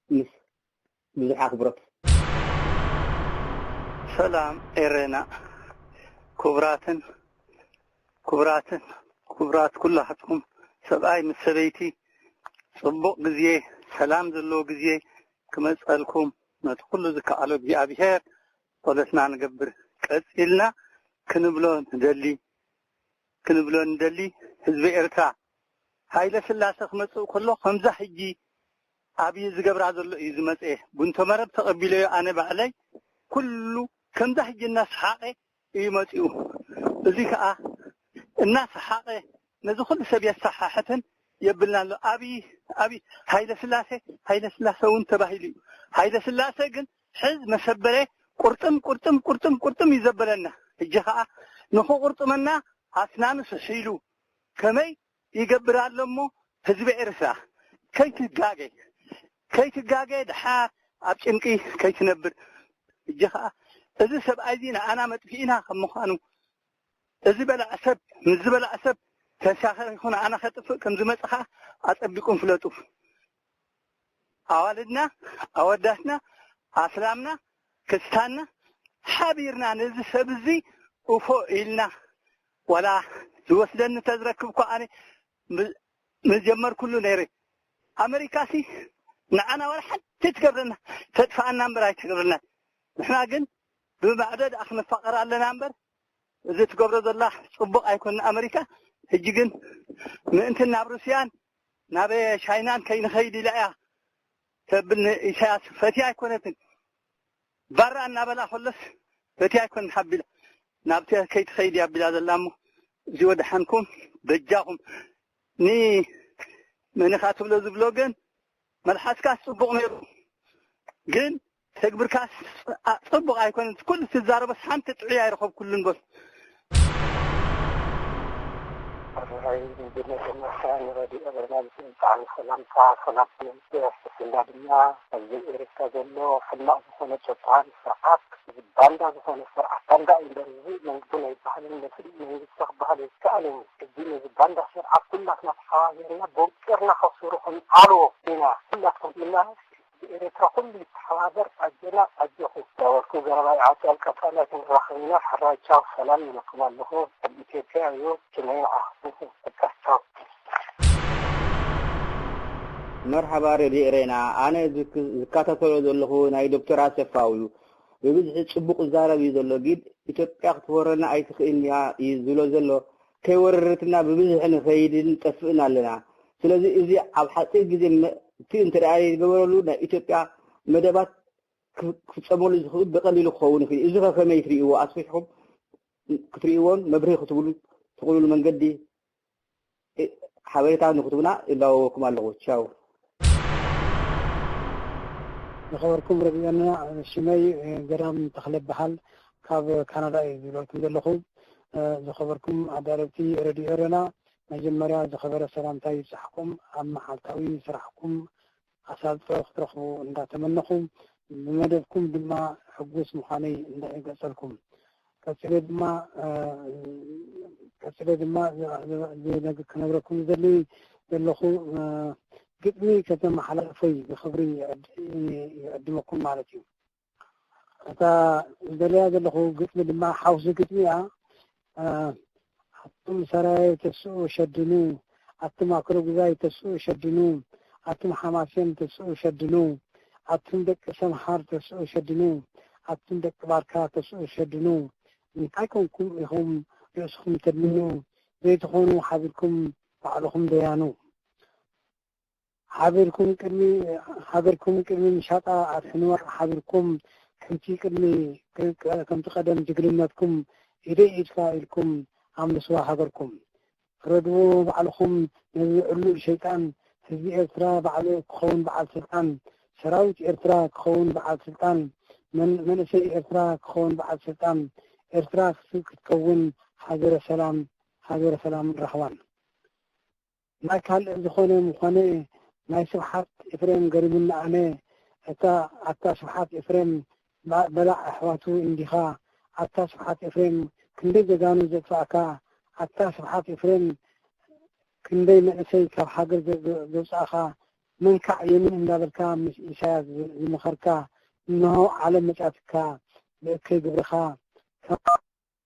ምስ ብዙሕ ኣኽብሮት። ሰላም ኤረና፣ ክቡራትን ክቡራትን ክቡራት ኩላትኩም፣ ሰብኣይ ምስ ሰበይቲ፣ ጽቡቕ ግዜ፣ ሰላም ዘለዎ ግዜ ክመጸልኩም ነቲ ኩሉ ዝከኣሎ እግዚኣብሔር ጸሎትና ንገብር። ቀጺልና ክንብሎ ንደሊ፣ ክንብሎ ንደሊ፣ ህዝቢ ኤርትራ፣ ሃይለ ስላሰ ክመጽእ ከሎ ከምዛ ሕጂ ኣብይ ዝገብራ ዘሎ እዩ ዝመጽኤ። ቡንቶ መረብ ተቐቢለዮ ኣነ ባዕለይ፣ ኩሉ ከምዛ ሕጂ እናሰሓቐ እዩ መጺኡ። እዚ ከኣ እናሰሓቐ ነዚ ኩሉ ሰብ የሰሓሕትን የብልና ኣሎ። ኣብይ፣ ኣብይ፣ ሃይለ ስላሴ፣ ሃይለ ስላሴ እውን ተባሂሉ እዩ። ሃይለ ስላሴ ግን ሕዝ መሰበረ ቁርጥም፣ ቁርጥም፣ ቁርጥም፣ ቁርጥም እዩ ዘበለና። ሕጂ ከኣ ንኽቕርጥመና ኣስናኑ ስሒሉ ከመይ ይገብር ኣሎ እሞ ህዝቢ ኤርትራ ከይትጋገ ከይትጋገ ድሓር ኣብ ጭንቂ ከይትነብር። እጂ ኸዓ እዚ ሰብኣይ እዚ ንኣና መጥፊእና ከም ምዃኑ እዚ በላዕ ሰብ ምስ ዝበላዕ ሰብ ተሻኸር ይኹን ኣና ከጥፍእ ከም ዝመጽእ ኸዓ ኣጸቢቁም ፍለጡ። ኣዋልድና ኣወዳትና ኣስላምና ክስታንና ሓቢርና ነዚ ሰብ እዚ ኡፎ ኢልና ዋላ ዝወስደኒ ተዝረክብ እኮ ኣነ ም- ምጀመርኩሉ ነይረ። ኣመሪካሲ ንዓና ዋላ ሓንቲ ትገብረና ተጥፋኣና እምበር ኣይትገብረና። ንሕና ግን ብማዕዶ ደኣ ክንፋቐር ኣለና እምበር እዚ ትገብሮ ዘላ ጽቡቕ ኣይኮን ኣመሪካ። ሕጂ ግን ምእንቲ ናብ ሩስያን ናብ ቻይናን ከይንኸይድ ኢላ እያ ተብል ንኢሳያስ ፈትያ ኣይኮነትን። ባራ እናበላ ከሎስ ፈትያ ኣይኮን ሓቢላ ናብቲ ከይትኸይድ እያ ኣቢላ ዘላ እሞ እዚ ወደሓንኩም በጃኹም ኒ መኒኻ ትብሎ ዝብሎ ግን መልሓስካስ ጽቡቕ ነይሩ ግን ተግብርካስ ጽቡቕ ኣይኮነን። ኩሉ ትዛረቦስ ሓንቲ ጥዑይ ኣይረኸብኩሉን በል። ኣራይ ንመጀመርታ ንረድዮ ኤረና ብጣዕሚ ሰላምታ ሰላም ሰላምታ ድማ ኣብዚ ኤርትራ ዘሎ ሕማቕ ዝኾነ ጨቋን ስርዓት ባንዳ ዝኾነ ስርዓት ባንዳ እዩ እምበር እዚ መንግስቲ ናይ ባህልን መስል መንግስቲ ክበሃል ይከኣል እዩ። እዚ ነዚ ባንዳ ስርዓት ኩላትና ተሓባቢርና ቦቂርና ከስሩ ክንዓልዎ ኢና። ኩላትኩም ድማ ብኤርትራ ኩሉ ይተሓባበር ኣጆና ኣጆኹም። ዳወልኩ ገረባይ ዓጫል ቀጻላይ ክንራኸብ ኢና። ሕራይ ቻው ሰላም ይብለኩም ኣለኹ። ኣብ ኢትዮጵያ እዩ ሽመይ ንዓኹም። በቃ ቻው። መርሓባ ሬድዮ ኤሬና፣ ኣነ ዝክ- ዝከታተሎ ዘለኹ ናይ ዶክተር ኣሰፋው እዩ። ብብዝሒ ጽቡቕ ይዛረብ እዩ ዘሎ፣ ግን ኢትዮጵያ ክትወረና ኣይትኽእልን እያ እዩ ዝብሎ ዘሎ። ከይወረረትና ብብዝሒ ንኸይድን ንጠፍእን ኣለና። ስለዚ እዚ ኣብ ሓጺር ግዜ መ- እቲ እንተ ደኣ ይገበረሉ ናይ ኢትዮጵያ መደባት ክፍ- ክፍጸመሉ ዝኽእል ብቐሊሉ ክኸውን ይኽእል እዩ። እዚ ኸ ከመይ ትርእይዎ? ኣስፊሕኩም ክትርእይዎን መብርሂ ክትብሉ ትኽእሉሉ መንገዲ ሓበሬታ ንክትቡና ይላወወኩም ኣለኹ። ቻው። ዝኸበርኩም ረድዮና፣ ሽመይ ገዳም ተኽለ ይበሃል። ካብ ካናዳ እየ ዝብለኩም ዘለኹ። ዝኸበርኩም ኣዳለውቲ ረድዮ ኤረና፣ መጀመርያ ዝኸበረ ሰላምታ ይብጻሕኩም። ኣብ መዓልታዊ ስራሕኩም ኣሳልጦ ክትረኽቡ እንዳተመነኹ፣ ብመደብኩም ድማ ሕጉስ ምዃነይ እንዳገጸልኩም፣ ቀጺለ ድማ ቀጺለ ድማ ክነግረኩም ዝደሊ ዘለኹ፣ ግጥሚ ከተመሓላልፎይ ብኽብሪ ይዕድመኩም ማለት እዩ። እታ ዝደለያ ዘለኹ ግጥሚ ድማ ሓውሲ ግጥሚ እያ። ኣቱም ሰራየ ተስኡ ሸድኑ፣ ኣቱም ኣክረጉዛይ ተስኡ ሸድኑ፣ ኣቱም ሓማሴን ተስኡ ሸድኑ፣ ኣቱም ደቂ ሰምሃር ተስኡ ሸድኑ፣ ኣቱም ደቂ ባርካ ተስኡ ሸድኑ፣ እንታይ ኮንኩም ኢኹም ርእስኹም ተድንኑ፣ ዘይትኾኑ ሓቢርኩም ባዕልኹም ደያኑ። ሓቢርኩም ቅድሚ ሃገርኩም ቅድሚ ምሻጣ ኣድሕንዋ። ሓቢርኩም ከምቲ ቅድሚ ከምቲ ቀደም ጅግንነትኩም ኢደይ ኢድካ ኢልኩም ኣምልስዋ ሃገርኩም። ረድዎ ባዕልኹም ነዚ ዕሉል ሸይጣን። ህዝቢ ኤርትራ ባዕሉ ክኸውን በዓል ስልጣን፣ ሰራዊት ኤርትራ ክኸውን በዓል ስልጣን፣ መንእሰይ ኤርትራ ክኸውን በዓል ስልጣን። ኤርትራ ክትከውን ሃገረ ሰላም ሃገረ ሰላምን ራህዋን። ናይ ካልእ ዝኾነ ምኾነ ናይ ስብሓት ኤፍሬም ገሪሙኒ ኣነ። እታ ኣታ ስብሓት ኤፍሬም በላዕ ኣሕዋቱ እንዲኻ። ኣታ ስብሓት ኤፍሬም ክንደይ ጀጋኑ ዘጥፋእካ። ኣታ ስብሓት ኤፍሬም ክንደይ መንእሰይ ካብ ሃገር ዘውጻእኻ። መንካዕ የምን እንዳበልካ ምስ ኢሳያስ ዝመኸርካ። እንሆ ዓለም መጻትካ ብእከይ ግብርኻ።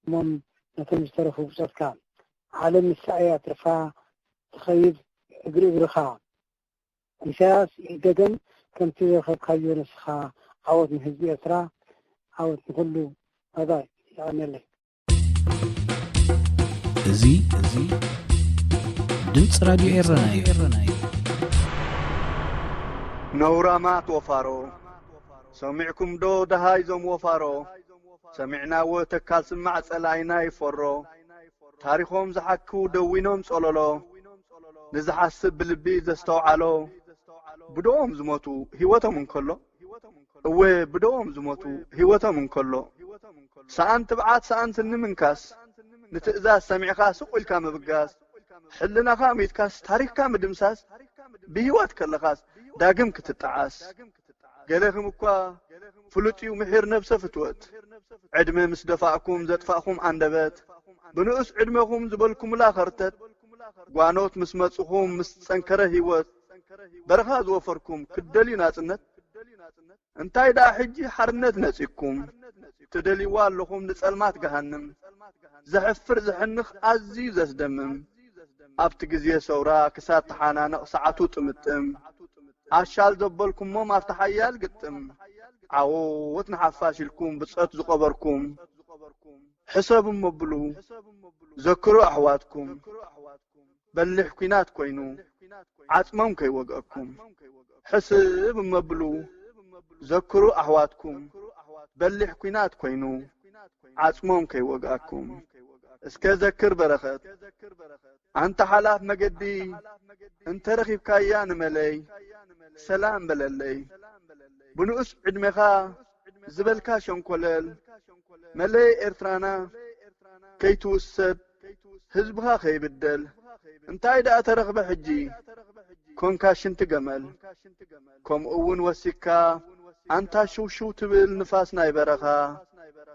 እሞም ነቶም ዝተረፉ ብጾትካ። ዓለም ንሳ እያ ትርፋ ትኸይድ እግሪ እግርኻ። ኢሳያስ ይደገም ከምቲ ዝረኸብካዮ ንስኻ። ዓወት ንህዝቢ ኤርትራ፣ ዓወት ንኹሉ። ባይ ባይ። የቐንየለይ። እዚ እዚ ድምፂ ራድዮ ኤረና እዩ። ነውራማት ወፋሮ ሰሚዕኩም ዶ ደሃይ ዞም ወፋሮ ሰሚዕናዎ ተካል ስማዕ ጸላኢና ይፈሮ ታሪኾም ዝሓክው ደዊኖም ጸሎሎ ንዝሓስብ ብልቢ ዘስተውዓሎ ብደኦም ዝሞቱ ህይወቶም እንከሎ እወ ብደኦም ዝሞቱ ህይወቶም እንከሎ ሰኣን ትብዓት ሰኣን ስኒ ምንካስ ንትእዛዝ ሰሚዕኻ ስቕ ኢልካ ምብጋስ፣ ሕልናኻ ኣሚትካስ ታሪኽካ ምድምሳስ፣ ብህይወት ከለኻስ ዳግም ክትጠዓስ። ገለኹም እኳ ፍሉጥ እዩ ምሒር ነብሰ ፍትወት። ዕድመ ምስ ደፋእኩም ዘጥፋእኹም ኣንደበት፣ ብንኡስ ዕድመኹም ዝበልኩምላ ኸርተት፣ ጓኖት ምስ መጽኹም ምስ ጸንከረ ህይወት፣ በረኻ ዝወፈርኩም ክትደልዩ ናጽነት፣ እንታይ ደኣ ሕጂ ሓርነት ነጺግኩም፣ ትደልይዋ ኣለኹም ንጸልማት ገሃንም። ዘሕፍር ዘሕንኽ ኣዝዩ ዘስደምም። ኣብቲ ግዜ ሰውራ ክሳብ ተሓናነቕ ሰዓቱ ጥምጥም። ኣሻል ዘበልኩሞም ኣብቲ ሓያል ግጥም። ዓወት ንሓፋሽ ኢልኩም ብጸት ዝቐበርኩም። ሕሰብ እሞ ብሉ፣ ዘክሩ ኣሕዋትኩም። በሊሕ ኲናት ኮይኑ፣ ዓጽሞም ከይወግኣኩም። ሕስብ እሞ ብሉ፣ ዘክሩ ኣሕዋትኩም። በሊሕ ኲናት ኮይኑ፣ ዓጽሞም ከይወግኣኩም። እስከ ዘክር በረኸት፣ ኣንታ ሓላፍ መገዲ፣ እንተ ረኺብካያ ንመለይ፣ ሰላም በለለይ። ብንኡስ ዕድሜኻ ዝበልካ ሸንኮለል፣ መለይ ኤርትራና ከይትውሰድ፣ ህዝብኻ ከይብደል፣ እንታይ ደኣ ተረኽበ ሕጂ? ኮንካ ሽንቲ ገመል። ከምኡ እውን ወሲካ፣ ኣንታ ሽውሽው ትብል ንፋስ ናይ በረኻ፣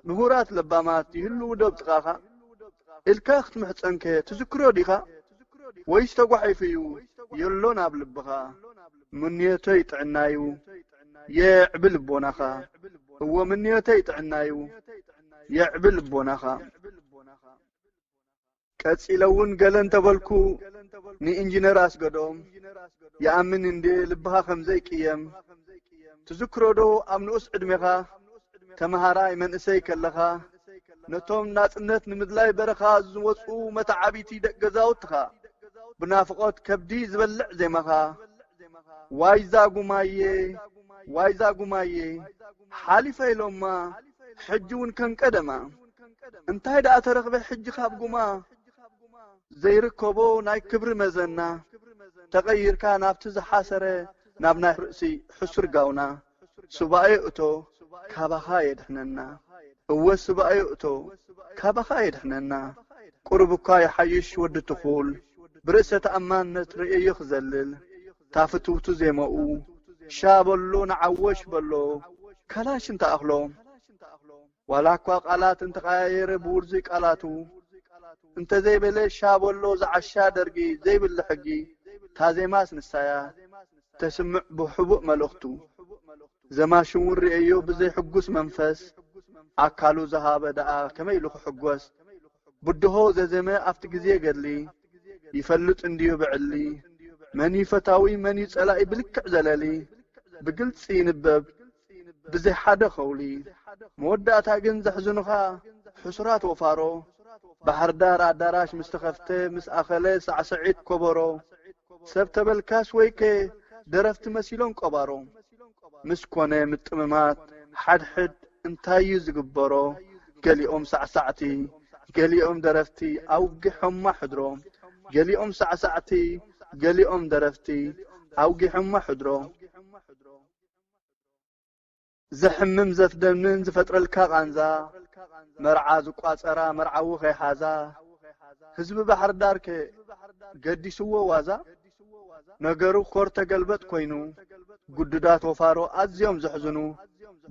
ምሁራት ለባማት ይህልዉ ዶ ኣብ ጥቓኻ? ኢልካ ክትምሕጸንከ ትዝክሮ ዲኻ? ወይስ ተጓሒፉ እዩ የሎን ኣብ ልብኻ? ምንዮተይ ጥዕናዩ የዕቢ ልቦናኻ። እዎ ምንዮተይ ጥዕናዩ የዕቢ ልቦናኻ። ቀጺለ እውን ገለ እንተበልኩ ንኢንጂነር ኣስገዶም ይኣምን እንዴ ልብኻ ከም ዘይቅየም። ትዝክሮ ዶ ኣብ ንኡስ ዕድሜኻ ተመሃራይ መንእሰይ ከለኻ ነቶም ናጽነት ንምድላይ በረኻ ዝወጹ መተዓቢቲ ደቂ ገዛውትኻ ብናፍቖት ከብዲ ዝበልዕ ዜማኻ ዋይዛ ጉማየ ዋይዛ ጉማየ ሓሊፈ ኢሎማ ሕጂ እውን ከም ቀደማ እንታይ ደኣ ተረኽበ ሕጂ ካብ ጉማ ዘይርከቦ ናይ ክብሪ መዘና ተቐይርካ ናብቲ ዝሓሰረ ናብ ናይ ርእሲ ሕሱር ጋውና ሱባኤ እቶ ካባኻ የድሕነና። እወ ሱባኤ እቶ ካባኻ የድሕነና። ቁሩብ እኳ ይሓይሽ ወዲ ትኹል ብርእሰ ተኣማንነት ርእየዮ ክዘልል ታፍትውቱ ዜማኡ ሻ በሎ ንዓወሽ በሎ ካላሽ እንተኣኽሎ ዋላ እኳ ቃላት እንተቐያየረ ብውርዙይ ቃላቱ እንተዘይበለ ሻ በሎ ዝዓሻ ደርጊ ዘይብለ ሕጊ ታዜማስ ንሳያ ተስምዕ ብሕቡእ መልእኽቱ ዘማሽውን ርእዮ ብዘይሕጉስ መንፈስ ኣካሉ ዝሃበ ደኣ ከመይ ኢሉ ክሕጎስ ብድሆ ዘዘመ ኣብቲ ግዜ ገድሊ ይፈልጥ እንድዩ ብዕሊ መን እዩ ፈታዊ መን እዩ ጸላኢ ብልክዕ ዘለሊ ብግልጺ ይንበብ ብዘይ ሓደ ኸውሊ መወዳእታ ግን ዘሕዝኑኻ ሕሱራት ወፋሮ ባሕር ዳር ኣዳራሽ ምስ ተኸፍተ ምስ ኣኸለ ሳዕስዒት ኮበሮ ሰብ ተበልካስ ወይከ ደረፍቲ መሲሎም ቀባሮ ምስ ኮነ ምጥምማት ሓድሕድ እንታይ እዩ ዝግበሮ ገሊኦም ሳዕሳዕቲ ገሊኦም ደረፍቲ ኣውጊሖማ ሕድሮ ገሊኦም ሳዕሳዕቲ ገሊኦም ደረፍቲ ኣውጊሖማ ሕድሮ ዘሕምም ዘፍደምን ዝፈጥረልካ ቃንዛ መርዓ ዝቋጸራ መርዓዊ ከይሓዛ ህዝቢ ባሕር ዳር ከ ገዲስዎ ዋዛ ነገሩ ኮር ተገልበጥ ኮይኑ ግዱዳት ወፋሮ ኣዝዮም ዘሕዝኑ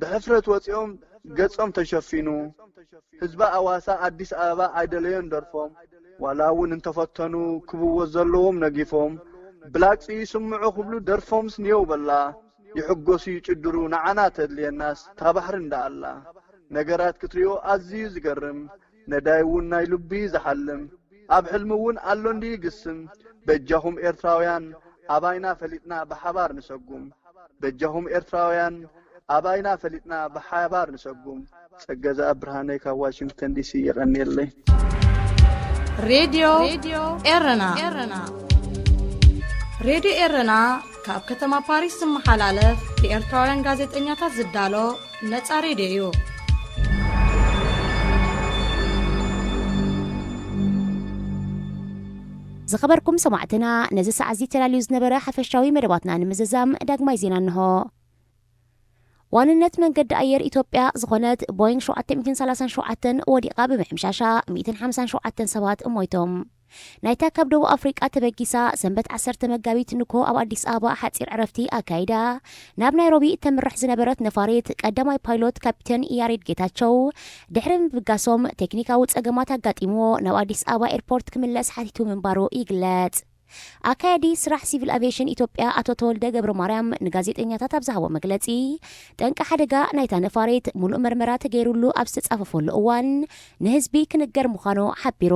ብሕፍረት ወጺኦም ገጾም ተሸፊኑ ህዝቢ ኣዋሳ ኣዲስ ኣበባ ኣይደለዮን ደርፎም ዋላ እውን እንተፈተኑ ክብዎ ዘለዎም ነጊፎም ብላግጺ ይስምዑ ክብሉ ደርፎምስ ንየው በላ ይሕጎሱ ይጭድሩ ንዓና ተድልየናስ እታ ባሕሪ እንዳኣላ ነገራት ክትሪኦ ኣዝዩ ዝገርም ነዳይ እውን ናይ ልቡ እዩ ዝሓልም ኣብ ሕልሚ እውን ኣሎ እንድዩ ይግስም በጃኹም ኤርትራውያን ኣባይና ፈሊጥና ብሓባር ንሰጉም በጃኹም ኤርትራውያን ኣባይና ፈሊጥና ብሓባር ንሰጉም ጸገዛ ብርሃነይ ካብ ዋሽንግተን ዲሲ የቐንየለይ ሬድዮ ኤረና ሬድዮ ኤረና ካብ ከተማ ፓሪስ ዝመሓላለፍ ብኤርትራውያን ጋዜጠኛታት ዝዳሎ ነጻ ሬድዮ እዩ። ዝኸበርኩም ሰማዕትና ነዚ ሰዓት እዚ ተላልዩ ዝነበረ ሓፈሻዊ መደባትና ንምዝዛም ዳግማይ ዜና እንሆ። ዋንነት መንገዲ ኣየር ኢትዮጵያ ዝኾነት ቦይንግ ሸውዓተ ሚእትን ሰላሳን ሸውዓተን ወዲቓ ብምሕምሻሻ ሚእትን ሓምሳን ሸውዓተን ሰባት ሞይቶም። ናይታ ካብ ደቡብ ኣፍሪቃ ተበጊሳ ሰንበት ዓሰርተ መጋቢት ንግሆ ኣብ ኣዲስ ኣበባ ሓጺር ዕረፍቲ ኣካይዳ ናብ ናይሮቢ እተምርሕ ዝነበረት ነፋሪት ቀዳማይ ፓይሎት ካፕቴን ያሬድ ጌታቸው ድሕሪ ምብጋሶም ቴክኒካዊ ጸገማት ኣጋጢምዎ ናብ ኣዲስ ኣበባ ኤርፖርት ክምለስ ሓቲቱ ምንባሩ ይግለጽ። ኣካያዲ ስራሕ ሲቪል ኣቪዬሽን ኢትዮጵያ ኣቶ ተወልደ ገብረ ማርያም ንጋዜጠኛታት ኣብ ዝሃቦ መግለጺ፣ ጠንቂ ሓደጋ ናይታ ነፋሪት ሙሉእ መርመራ ተገይሩሉ ኣብ ዝተጻፈፈሉ እዋን ንህዝቢ ክንገር ምዃኑ ሓቢሩ።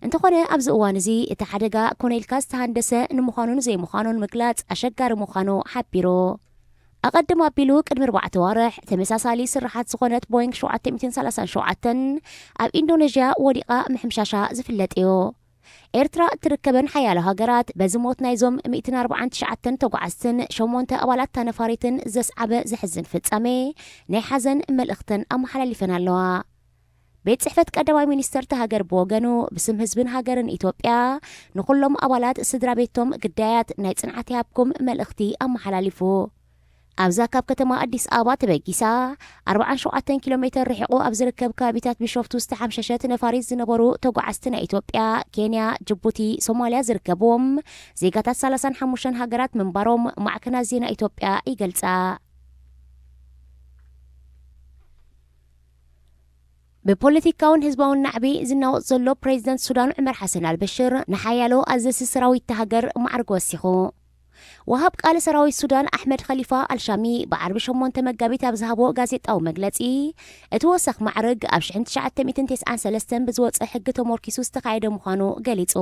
እንተኾነ ኣብዚ እዋን እዚ እቲ ሓደጋ ኮነ ኢልካ ዝተሃንደሰ ንምዃኑን ዘይምዃኑን ምግላጽ ኣሸጋሪ ምዃኑ ሓቢሩ። ኣቐድም ኣቢሉ ቅድሚ ኣርባዕተ ዋርሕ ተመሳሳሊ ስርሓት ዝኾነት ቦይንግ ሸውዓተ ሚእትን ሰላሳን ሸውዓተን ኣብ ኢንዶኔዥያ ወዲቓ ምሕምሻሻ ዝፍለጥ እዩ። ኤርትራ እትርከበን ሓያሎ ሃገራት በዚ ሞት ናይዞም ሚእትን ኣርባዓን ትሽዓተን ተጓዓዝትን ሸሞንተ ኣባላት እታ ነፋሪትን ዘስዓበ ዘሕዝን ፍጻሜ ናይ ሓዘን መልእኽተን ኣመሓላሊፈን ኣለዋ። ቤት ጽሕፈት ቀዳማይ ሚኒስተር እታ ሃገር ብወገኑ ብስም ህዝብን ሃገርን ኢትዮጵያ ንኹሎም ኣባላት ስድራ ቤቶም ግዳያት ናይ ጽንዓት ይሃብኩም መልእኽቲ ኣመሓላሊፉ። ኣብዛ ካብ ከተማ ኣዲስ ኣበባ ተበጊሳ ኣርባዓን ሸውዓተን ኪሎ ሜተር ርሒቑ ኣብ ዝርከብ ከባቢታት ቢሾፍቱ ዝተሓምሸሸት ነፋሪት ዝነበሩ ተጓዓዝቲ ናይ ኢትዮጵያ፣ ኬንያ፣ ጅቡቲ፣ ሶማልያ ዝርከብዎም ዜጋታት ሰላሳን ሓሙሽተን ሃገራት ምንባሮም ማዕከናት ዜና ኢትዮጵያ ይገልጻ። ብፖለቲካውን ህዝባውን ናዕቢ ዝናወጽ ዘሎ ፕሬዚደንት ሱዳን ዑመር ሓሰን ኣልበሽር ንሓያሎ ኣዘዝቲ ሰራዊት እታ ሃገር ማዕርግ ወሲኹ። ወሃብ ቃል ሰራዊት ሱዳን ኣሕመድ ኸሊፋ ኣልሻሚ ብዓርቢ ሸሞንተ መጋቢት ኣብ ዝሃቦ ጋዜጣዊ መግለጺ፣ እቲ ወሰኽ ማዕርግ ኣብ ሽሕን ትሽዓተ ሚእትን ተስዓን ሰለስተን ብዝወጸ ሕጊ ተሞርኪሱ ዝተኻየደ ምዃኑ ገሊጹ።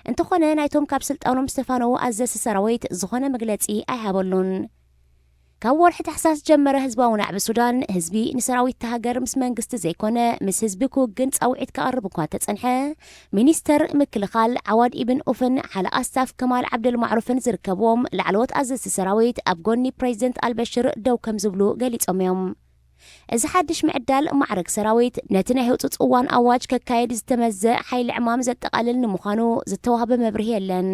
እንተኾነ ናይቶም ካብ ስልጣኖም ዝተፋነዉ ኣዘዝቲ ሰራዊት ዝኾነ መግለጺ ኣይሃበሉን። ካብ ወርሒ ታሕሳስ ዝጀመረ ህዝባዊ ናዕቢ ሱዳን፣ ህዝቢ ንሰራዊት እታ ሃገር ምስ መንግስቲ ዘይኮነ ምስ ህዝቢ ክውግን ጻውዒት ከቕርብ እኳ እንተጸንሐ፣ ሚኒስተር ምክልኻል ዓዋድ ኢብን ኡፍን ሓለቓ ስታፍ ከማል ዓብደል ማዕሩፍን ዝርከብዎም ላዕለዎት ኣዘዝቲ ሰራዊት ኣብ ጎኒ ፕሬዚደንት ኣልበሽር ደው ከም ዝብሉ ገሊጾም እዮም። እዚ ሓድሽ ምዕዳል ማዕረግ ሰራዊት ነቲ ናይ ህጹጽ እዋን ኣዋጅ ከካየድ ዝተመዘ ሓይሊ ዕማም ዘጠቓልል ንምዃኑ ዝተዋህበ መብርሂ የለን።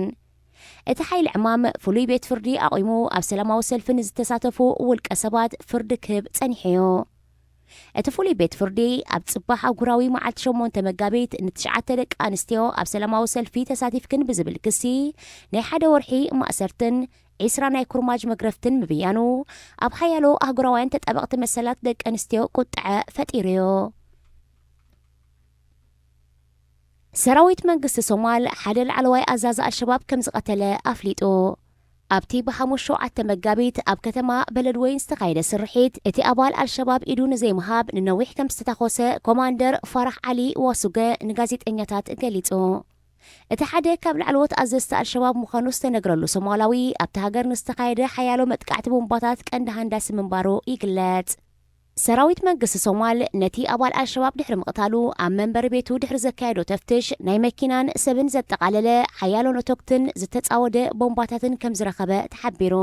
እቲ ሓይሊ ዕማም ፍሉይ ቤት ፍርዲ ኣቑሙ ኣብ ሰላማዊ ሰልፊ ንዝተሳተፉ ውልቀ ሰባት ፍርዲ ክህብ ጸኒሑ እዩ። እቲ ፍሉይ ቤት ፍርዲ ኣብ ጽባሕ ኣህጉራዊ መዓልቲ ሸሞንተ መጋቢት ንትሽዓተ ደቂ ኣንስትዮ ኣብ ሰላማዊ ሰልፊ ተሳቲፍክን ብዝብል ክሲ ናይ ሓደ ወርሒ ማእሰርትን ዒስራ ናይ ኩርማጅ መግረፍትን ምብያኑ ኣብ ሓያሎ ኣህጉራውያን ተጣበቕቲ መሰላት ደቂ ኣንስትዮ ቁጥዐ ፈጢሩ እዩ። ሰራዊት መንግስቲ ሶማል ሓደ ላዕለዋይ ኣዛዚ ኣልሸባብ ከም ዝቐተለ ኣፍሊጡ። ኣብቲ ብሓሙስ ሸውዓተ መጋቢት ኣብ ከተማ በለድወይን ዝተኻየደ ስርሒት፣ እቲ ኣባል ኣልሸባብ ኢዱ ንዘይምሃብ ንነዊሕ ከም ዝተታኾሰ ኮማንደር ፋራሕ ዓሊ ዋሱገ ንጋዜጠኛታት ገሊጹ። እቲ ሓደ ካብ ላዕለዎት ኣዘዝቲ ኣልሸባብ ምዃኑ ዝተነግረሉ ሶማላዊ፣ ኣብቲ ሃገር ንዝተኻየደ ሓያሎ መጥቃዕቲ ቦምባታት ቀንዲ ሃንዳሲ ምንባሩ ይግለጽ። ሰራዊት መንግስቲ ሶማል ነቲ ኣባል ኣልሸባብ ድሕሪ ምቕታሉ ኣብ መንበሪ ቤቱ ድሕሪ ዘካየዶ ተፍትሽ ናይ መኪናን ሰብን ዘጠቓለለ ሓያሎ ነቶክትን ዝተጻወደ ቦምባታትን ከም ዝረኸበ ተሓቢሩ።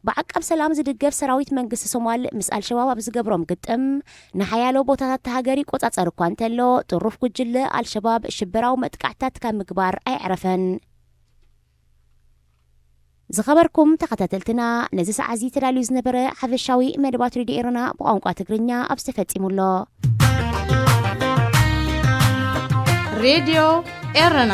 ብዓቃብ ሰላም ዝድገፍ ሰራዊት መንግስቲ ሶማል ምስ ኣልሸባብ ኣብ ዝገብሮም ግጥም ንሓያሎ ቦታታት እታ ሃገር ይቆጻጸር እኳ እንተሎ ጥሩፍ ጉጅለ ኣልሸባብ ሽበራዊ መጥቃዕትታት ካብ ምግባር ኣይዕረፈን። ዝኸበርኩም ተኸታተልትና፣ ነዚ ሰዓት እዚ ተዳልዩ ዝነበረ ሓፈሻዊ መደባት ሬድዮ ኤረና ብቋንቋ ትግርኛ ኣብዚ ተፈጺሙ ኣሎ። ሬድዮ ኤረና።